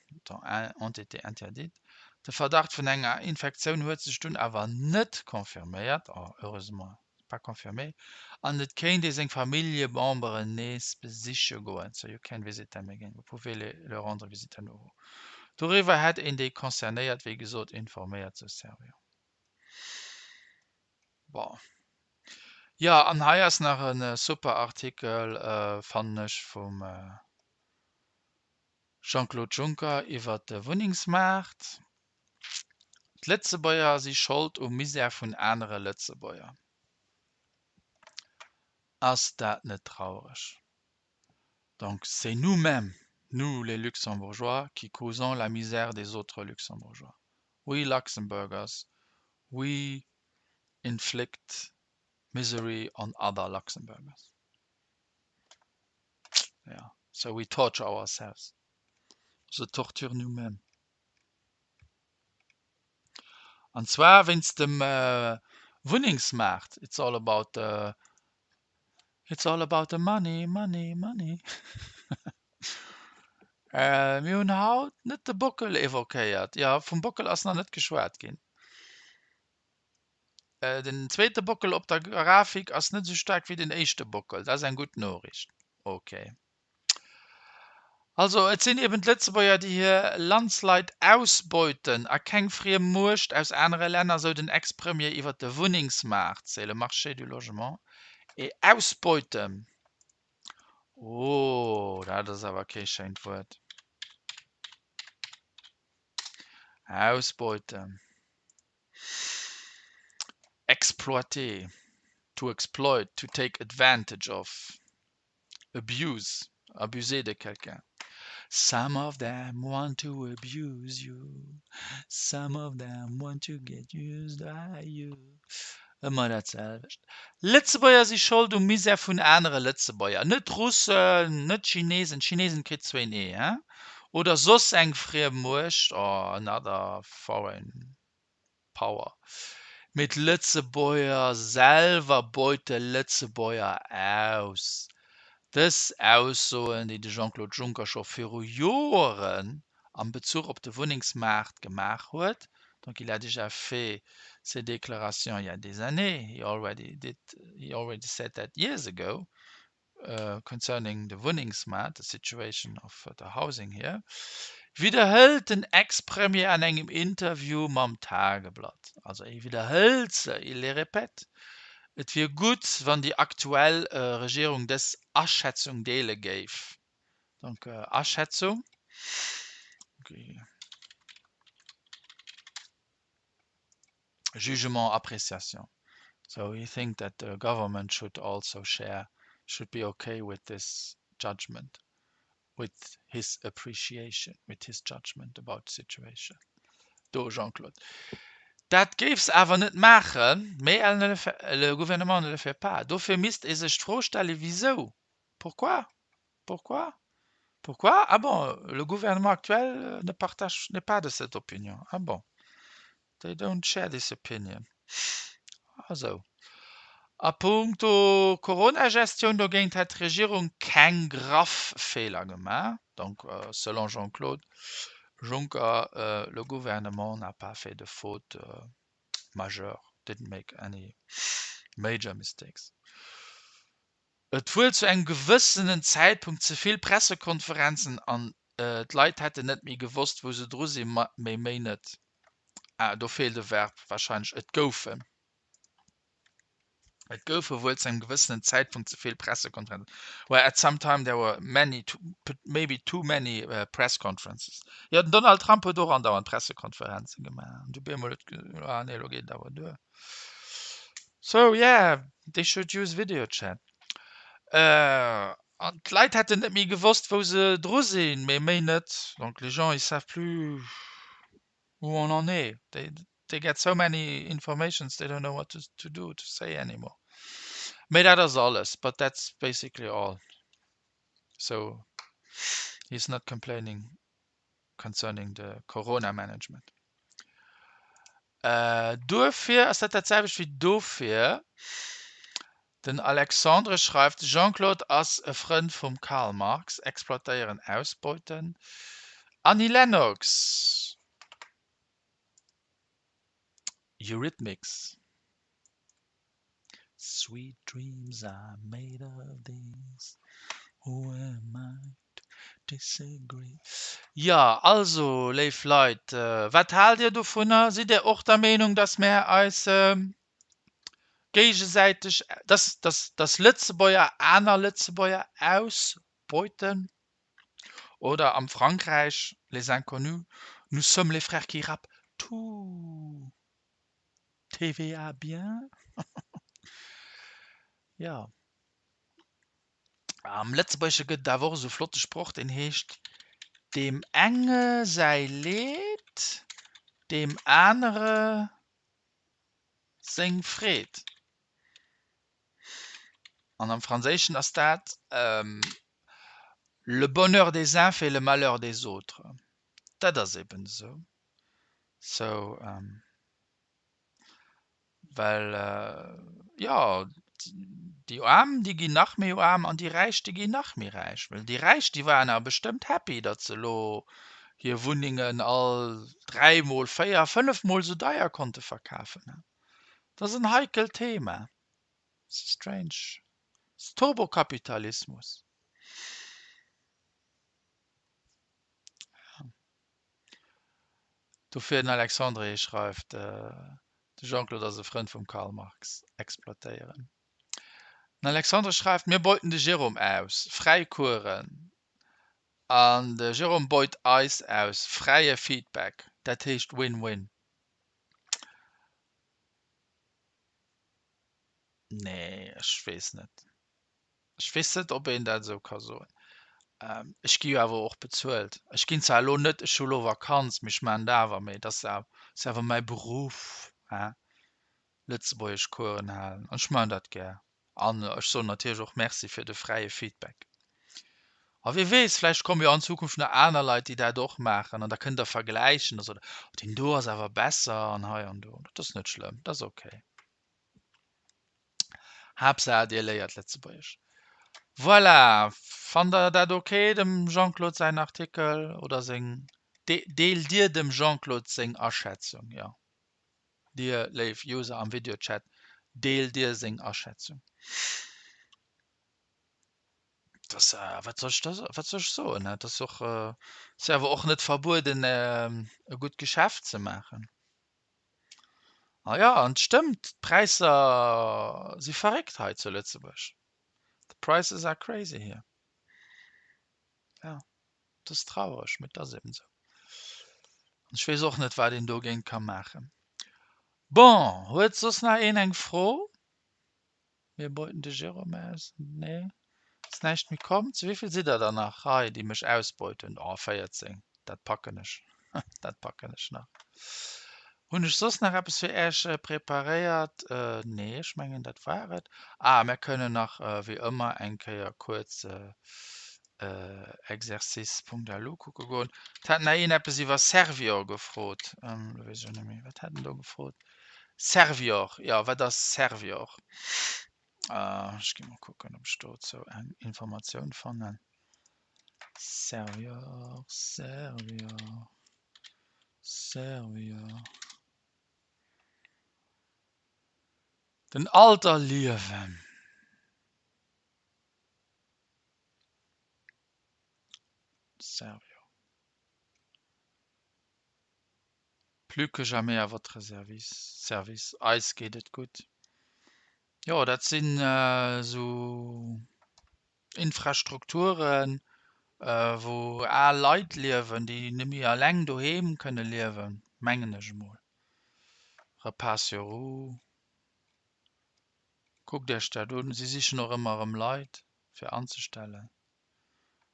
ont été interdites. De Verdacht vun enger Infektioun huet sech dunn awer net confirméiert, oh heureusement pas confirmé, an et kéint ee seng Familljememberen nees besiche goen, so you can visit them again, vous pouvez leur rendre visite à nouveau. Doriwwer hätt een déi Concernéiert wéi gesot informéiert, sou Servior. Bon. Jo, an hei ass nach e super Artikel, fannen ech, vum Jean-Claude Juncker iwwer de Wunnengsmaart. D'Lëtzebuerger si Schold um Misär vun anere Lëtzebuerger. Ass dat net traureg? Donc c'est nous-mêmes, nous les Luxembourgeois, qui causons la misère des autres Luxembourgeois. We Luxembourgers, we inflict misery on other Luxembourgers. Yeah, so we torture ourselves. On se torture nous-mêmes. An zwar wéinst dem Wunnengsmaart. It's all about the, it's all about the money, money, money. Mir hunn haut net de Bockel evoquéiert. Jo, vum Bockel ass nach net geschwat ginn. Den zweete Bockel op der Grafik ass net esou staark wéi den éischte Bockel. Dat ass eng gutt Noriicht. Ok. Also, et sinn eben d'Lëtzebuerger, déi hir Landsleit ausbeuten a keng friem Muecht aus anere Länner, sou den Ex-Premier iwwer de Wunnengsmaart, c'est le marché du logement, et ausbeuten. Oh, dat ass awer kee schéint Wuert. Ausbeuten. Exploiter, to exploit, to take advantage of, abuse, abuser de quelqu'un. Some of them want to abuse you, some of them want to get used by you. Ëmmer dat selwecht. Lëtzebuerger si Schold um Misär vun anere Lëtzebuerger. Net d'Russen, net d'Chinesen, d'Chinesen kritt zwéin Ee, hein? Oder soss eng friem Muecht, or another foreign power. Mee d'Lëtzebuerger selwer beute Lëtzebuerger aus. Dës Aussoen, déi de Jean-Claude Juncker scho viru Joeren am Bezuch op de Wunnengsmaart gemaach huet, donc il a déjà fait ces déclarations il y a des années, he already did, he already said that years ago concerning the Wunnengsmaart, the situation of the housing here, widderhëlt den Ex-Premier an engem Interview mam Tageblatt. Also e widderhëlt se, il les répète. Et wier gutt, wann déi aktuell Regierung dës Aschätzung deele géif. Donc Aschätzung. Jugement, appréciation. So he think that the government should also share, should be okay with this judgment, with his appreciation, with his judgment about the situation. Do Jean-Claude. Dat géif se awer net maachen, mais elle ne le fait, le gouvernement ne le fait pas. Dofir misst ee sech d'Fro stellen, wisou? Pourquoi? Pourquoi? Pourquoi? Ah bon, le gouvernement actuel ne partage, n'est pas de cette opinion. Ah bon. They don't share this opinion. Ah sou. A puncto Corona-Gestioun dogéint hätt d'Regierung keng graff Feeler gemaach. Donc selon Jean-Claude Juncker, le gouvernement n'a pas fait de fautes majeures, didn't make any major mistakes. Et wuel zu engem gewëssenen Zäitpunkt ze vill Pressekonferenzen an d'Leit hätten net méi gewosst wou se dru sinn, mee méi net. Ah, do feelt e Verb wahrscheinlech, et goufen. Et goufe wuel zu engem gewëssenen Zäitpunkt ze vill Pressekonferenzen. Well at some time there were many, maybe too many press conferences. Jo, den Donald Trump huet och andauernd Pressekonferenze gemaach an du bemol huet, ah nee, elo geet et awer duer. So yeah, they should use video chat. An d'Leit hätten net méi gewosst, wou se dru sinn, mee méi net. Donc les gens, ils savent plus où on en est. They, they get so many informations, they don't know what to, to do, to say anymore. Mee dat ass alles, but that's basically all. So he's not complaining concerning the Corona management. Duerfir, ass dat dat selwecht wéi dofir? Den Alexandre schreift, De Jean-Claude ass e Frënd vum Karl Marx, exploitéieren, ausbeuten. Annie Lennox, Eurythmics, Sweet dreams are made of these, who am I to disagree. Jo, also léif Leit, wat haalt Dir dovunner? Sidd Dir och der Meenung, dass mär eis. Géigesäiteg, dass, dass, dass Lëtzebuerger aner Lëtzebuerger ausbeuten. Oder am Frankräich, Les Inconnus, Nous sommes les frères qui rappent tout TVA bien. Jo. Am Lëtzebuergesche gëtt et awer och esou e flotte Sproch, deen heescht, Deem enge säi Leed, deem anere seng Freed. An am Franséischen ass dat Le bonheur des uns fait le malheur des autres. Dat ass eben esou. Sou, well jo, déi Aarm, déi ginn nach méi aarm an déi Räich, déi ginn nach méi räich. Well déi Räich, déi waren awer bestëmmt happy, datt se elo hir Wunnengen all dräimol, véier, fënnefmol esou deier konnte verkafen. Dat ass en heikelt Thema. Strange. Turbokapitalismus. Dofir den Alexandre hie schreift, de Jean-Claude ass e Frënd vum Karl Marx. Exploitéieren. Den Alexandre schreift, mir beuten de Jérôme aus, fräi Coursen. An de Jérôme beut eis aus, fräie Feedback. Dat heescht Win-Win. Nee, ech weess net. Ech weess net, ob een dat esou ka soen. Ech gi jo awer och bezuelt. Ech ginn zwar elo net, ech hu elo Vakanz, mee ech maachen et awer, mee et ass ass awer mäi Beruff, hein, Lëtzebuergeschcoursen halen an ech maachen dat gär. An ech soen natierlech och Merci fir de fräie Feedback. A wie weess, vläicht komme jo an Zukunft nach aner Leit, déi dat och maachen an da kënnt Der vergläichen, da sot Der, oh deen do ass awer besser an hei an do. Dat ass net schlëmm, dat ass ok. Haaptsaach Dir léiert Lëtzebuergesch. Voilà, fannt Der dat ok, dem Jean-Claude säin Artikel oder seng, deelt Dir dem Jean-Claude seng Aschätzung? Jo. Dir léif User am Videochat, deelt Dir seng Aschätzung? Das, wat soll ech da, wat soll ech soen? Dat ass och, ass jo awer och net verbueden, e gutt Geschäft ze maachen. Ah jo, an et stëmmt, d'Präisser si verréckt hei zu Lëtzebuerg. The prices are crazy here. Jo. Et ass traureg, mee et ass eben esou. An ech weess och net, wat een dogéint ka maachen. Bon, huet soss nach een eng Fro? Mir beuten de Jérôme aus. Nee, ass näischt méi komm. Zu wéi vill sidd der dann nach hei, déi mech ausbeuten? Oh, 14, dat packen ech. Dat packen ech nach. Hunn ech soss nach eppes fir Äech preparéiert? Nee, ech mengen, dat war et. Ah, mär kënnen nach wéi ëmmer eng Kéier kuerz Exercice.lu kucke goen. Et hat nach een eppes iwwer Servior gefrot. Elo weess ech och net méi, wat hat en do gefrot? Servior, jo, wat ass Servior? Ech gi mol kucken, ob ech dozou eng Informatioun fannen. Servior, Servior, Servior. Den Alter liewen. Servior. Plus que jamais à votre service, service. Eis geet et gutt. Jo, dat sinn esou Infrastrukturen, wou al Leit liewen, déi net méi eleng doheem kënne liewen, mengen ech emol. Repas sur roues. Kuckt Iech dat un. Si sichen och ëmmer erëm Leit fir anzestellen.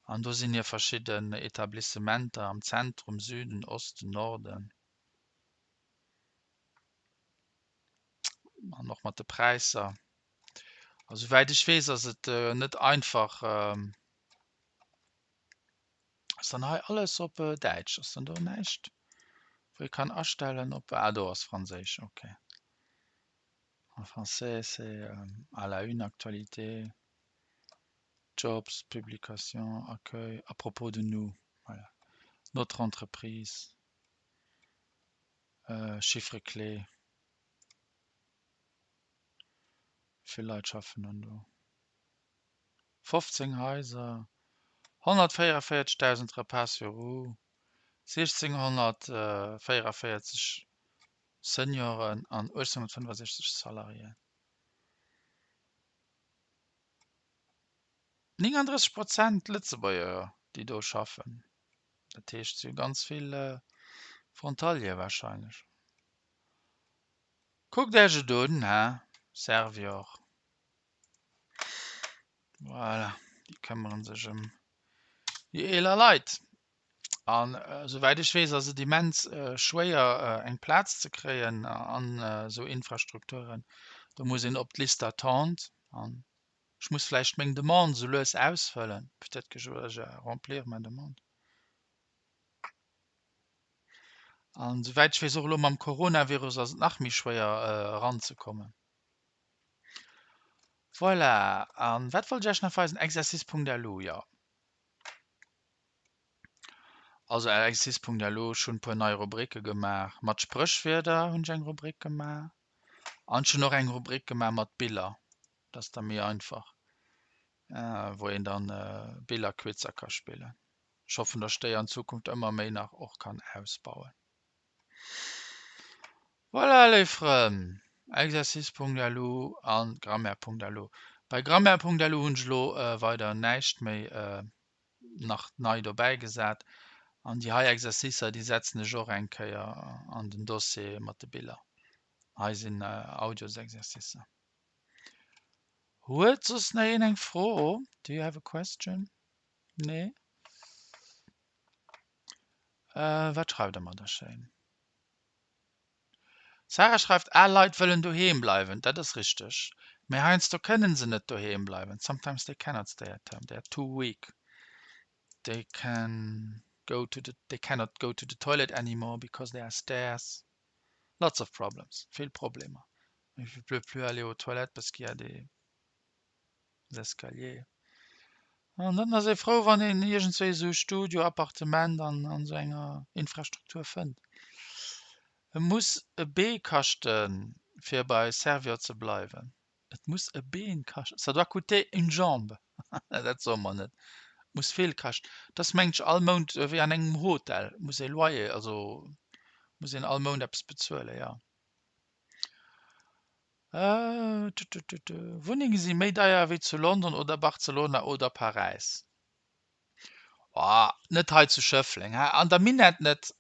An do sinn hir verschidden Etablissementer am Zentrum, Süden, Osten, Norden. An och mat de Präisser. A souwäit ech weess, ass et net einfach. Ass dann hei alles op Däitsch? Ass dann do näischt, wou ee kann astellen op. Ah, do ass Franséisch, okay. En français, c'est à la une actualité, Jobs, publications, accueil, à propos de nous, voilà, notre entreprise, chiffres clés. Wéi vill Leit schaffen dann do? 15 Haiser, 144.000 Repas sur roues, 1.644 Senioren an 1.865 Salariéen. 39 Prozent Lëtzebuerger, déi do schaffen. Dat heescht, et si ganz vill Frontalier warscheinlech. Kuckt Iech et un, he? Servior. Voilà, déi këmmere sech ëm déi eeler Leit. An esouwäit ech weess, ass et immens schwéier, eng Plaz ze kréien an esou Infrastrukturen. Do muss een op d'Liste d'attente an ech muss vläicht meng Demande esou lues ausfëllen. Peut-être que je vais remplir ma demande. An esouwäit ech weess, och elo mam Coronavirus ass et nach méi schwéier eranzekommen. Voilà, an wat wollt ech Iech nach weisen? Exercice.lu, jo. Also Exercice.lu, ech hunn e puer nei Rubricke gemaach. Mat Spréchwierder hunn ech eng Rubrik gemaach. An ech hunn och eng Rubrik gemaach mat Biller, dat ass da méi einfach, wou een dann Billerquizer ka spillen. Ech hoffen, dass ech déi an Zukunft ëmmer méi nach och kann ausbauen. Voilà, léif Frënn, Exercice.lu an Grammaire.lu. Bei Grammaire.lu hunn ech elo weider näischt méi nach nei dobäi gesat. An déi hei Exercicer, déi setzen ech och eng Kéier an den Dossier mat de Biller. Hei sinn Audiosexercicer. Huet soss nach een eng Fro? Do you have a question? Nee? Äh, wat schreift der mer da schéin? D'Sarah schreift, Al Leit wëllen doheem bleiwen. Dat ass richteg. Mee heiansdo kënnen se net doheem bleiwen. Sometimes they cannot stay at home. They are too weak. They can go to the, they cannot go to the toilet anymore because there are stairs. Lots of problems. Vill Problemer. Je peux plus aller aux toilettes parce qu'il y a des escaliers. An dann ass ee frou, wann een iergendswéi esou e Studio, Appartement an an esou enger Infrastruktur fënnt. E muss e Bee kaschten, fir bei Servior ze bleiwen. Et muss e Been kaschten, ça doit coûter une jambe. Dat soe mer net. Et muss vill kaschten. Et ass mengt ech all Mount wéi an engem Hotel, muss ee Loyer, also muss een all Mount eppes bezuelen, jo. Wunnenge si méi deier wéi zu London oder Barcelona oder Paräis. Oh, net hei zu Schëffleng, he? An der Minett net.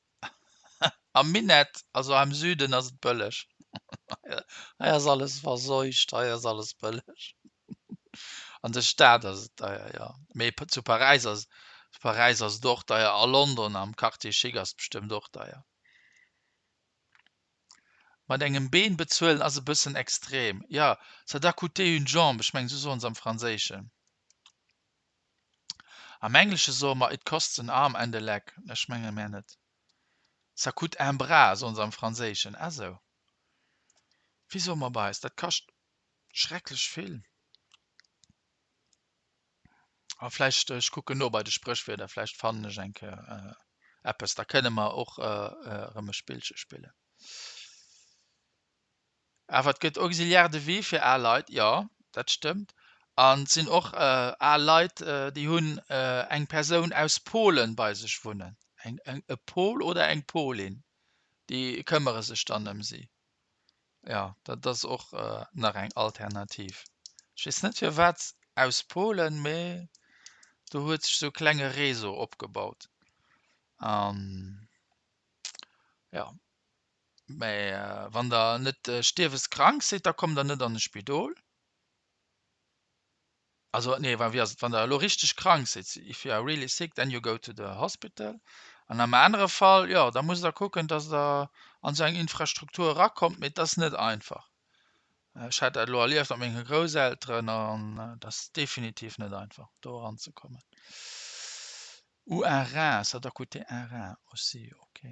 Am Minett, also am Süden, ass et bëlleg. Hei ass alles verseucht, hei ass alles bëlleg. An der Stad ass et deier, jo. Mee zu Paräis ass, zu Paräis ass et och deier. A London am Quartier chic ass et bestëmmt och deier. Mat engem Been bezuelen ass e bëssen extrem, jo, ça doit coûter une jambe, ech mengen esou soen se am Franséischen. Am Englesche soe mer it costs an arm and a leg, ech menge mär net. Ça coûte un bras soen se am Franséischen, ah sou. Wéi soe mer bei eis? Dat kascht schrecklech vill. A vläicht, ech kucken no bei de Spréchwierder, vläicht fannen ech eng Kéier eppes, da kënne mer och erëm e Spillche spillen. Awer et gëtt Auxiliaire de vie fir al Leit, jo, dat stëmmt. An et sinn och al Leit, déi hunn eng Persoun aus Polen bei sech wunnen, eng, e Pol oder eng Polin, déi këmmere sech dann ëm si. Jo, dat ass och nach eng Alternativ. Ech weess net firwat aus Polen, mee do huet sech sou e klenge Réseau opgebaut. An jo, mee wann der net stierweskrank sidd, da kommt der net an e Spidol. Also nee, wéi ass et, wann der elo richteg krank sidd, if you are really sick, then you go to the hospital. An am anere Fall, jo, da musst der kucken, datt der an esou eng Infrastruktur erakommt, mee et ass net einfach. Ech hat dat elo erlieft mat menge Grousselteren an et ass definitiv net einfach, do eranzekommen. Ou un rein, ça doit coûter un rein aussi, ok,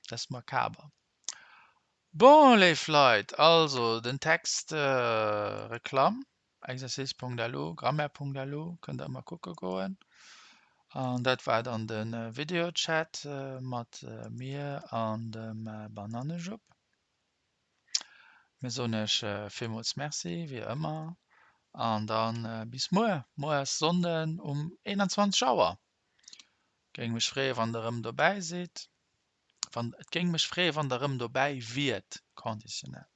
dat ass makaber. Bon, léif Leit, also den Text, Reklamm. Exercice.lu, Grammaire.lu kënnt der ëmmer kucke goen. An dat war dann de Videochat mat mir an dem Banannejupp. Mir soen iech villmools Merci, wéi ëmmer, an dann bis muer. Muer ass Sonnden um 21 Auer. Géing mech freeë wann der erëm dobäi sidd. Wann, et géing mech freeë wann der erëm dobäi wiert, conditionnel.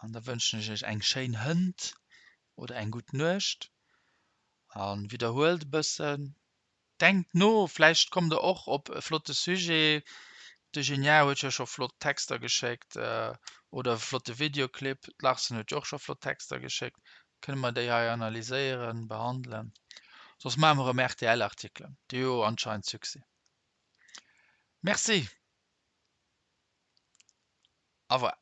An da wënschen ech iech eng schéin Hënt oder eng gutt Nuecht. A widderhuelt e bëssen. Denkt no, vläicht kommt der och op e flotte Sujet. De Genial huet jo scho flott Texter geschéckt oder e flotte Videoclip. D'Larsen huet jo och scho flott Texter geschéckt. Kënne mer déi hei analyséieren, behandelen? Soss maache mer erëm RTL-Artikelen, déi hu jo anscheinend Succès. Merci. Au revoir.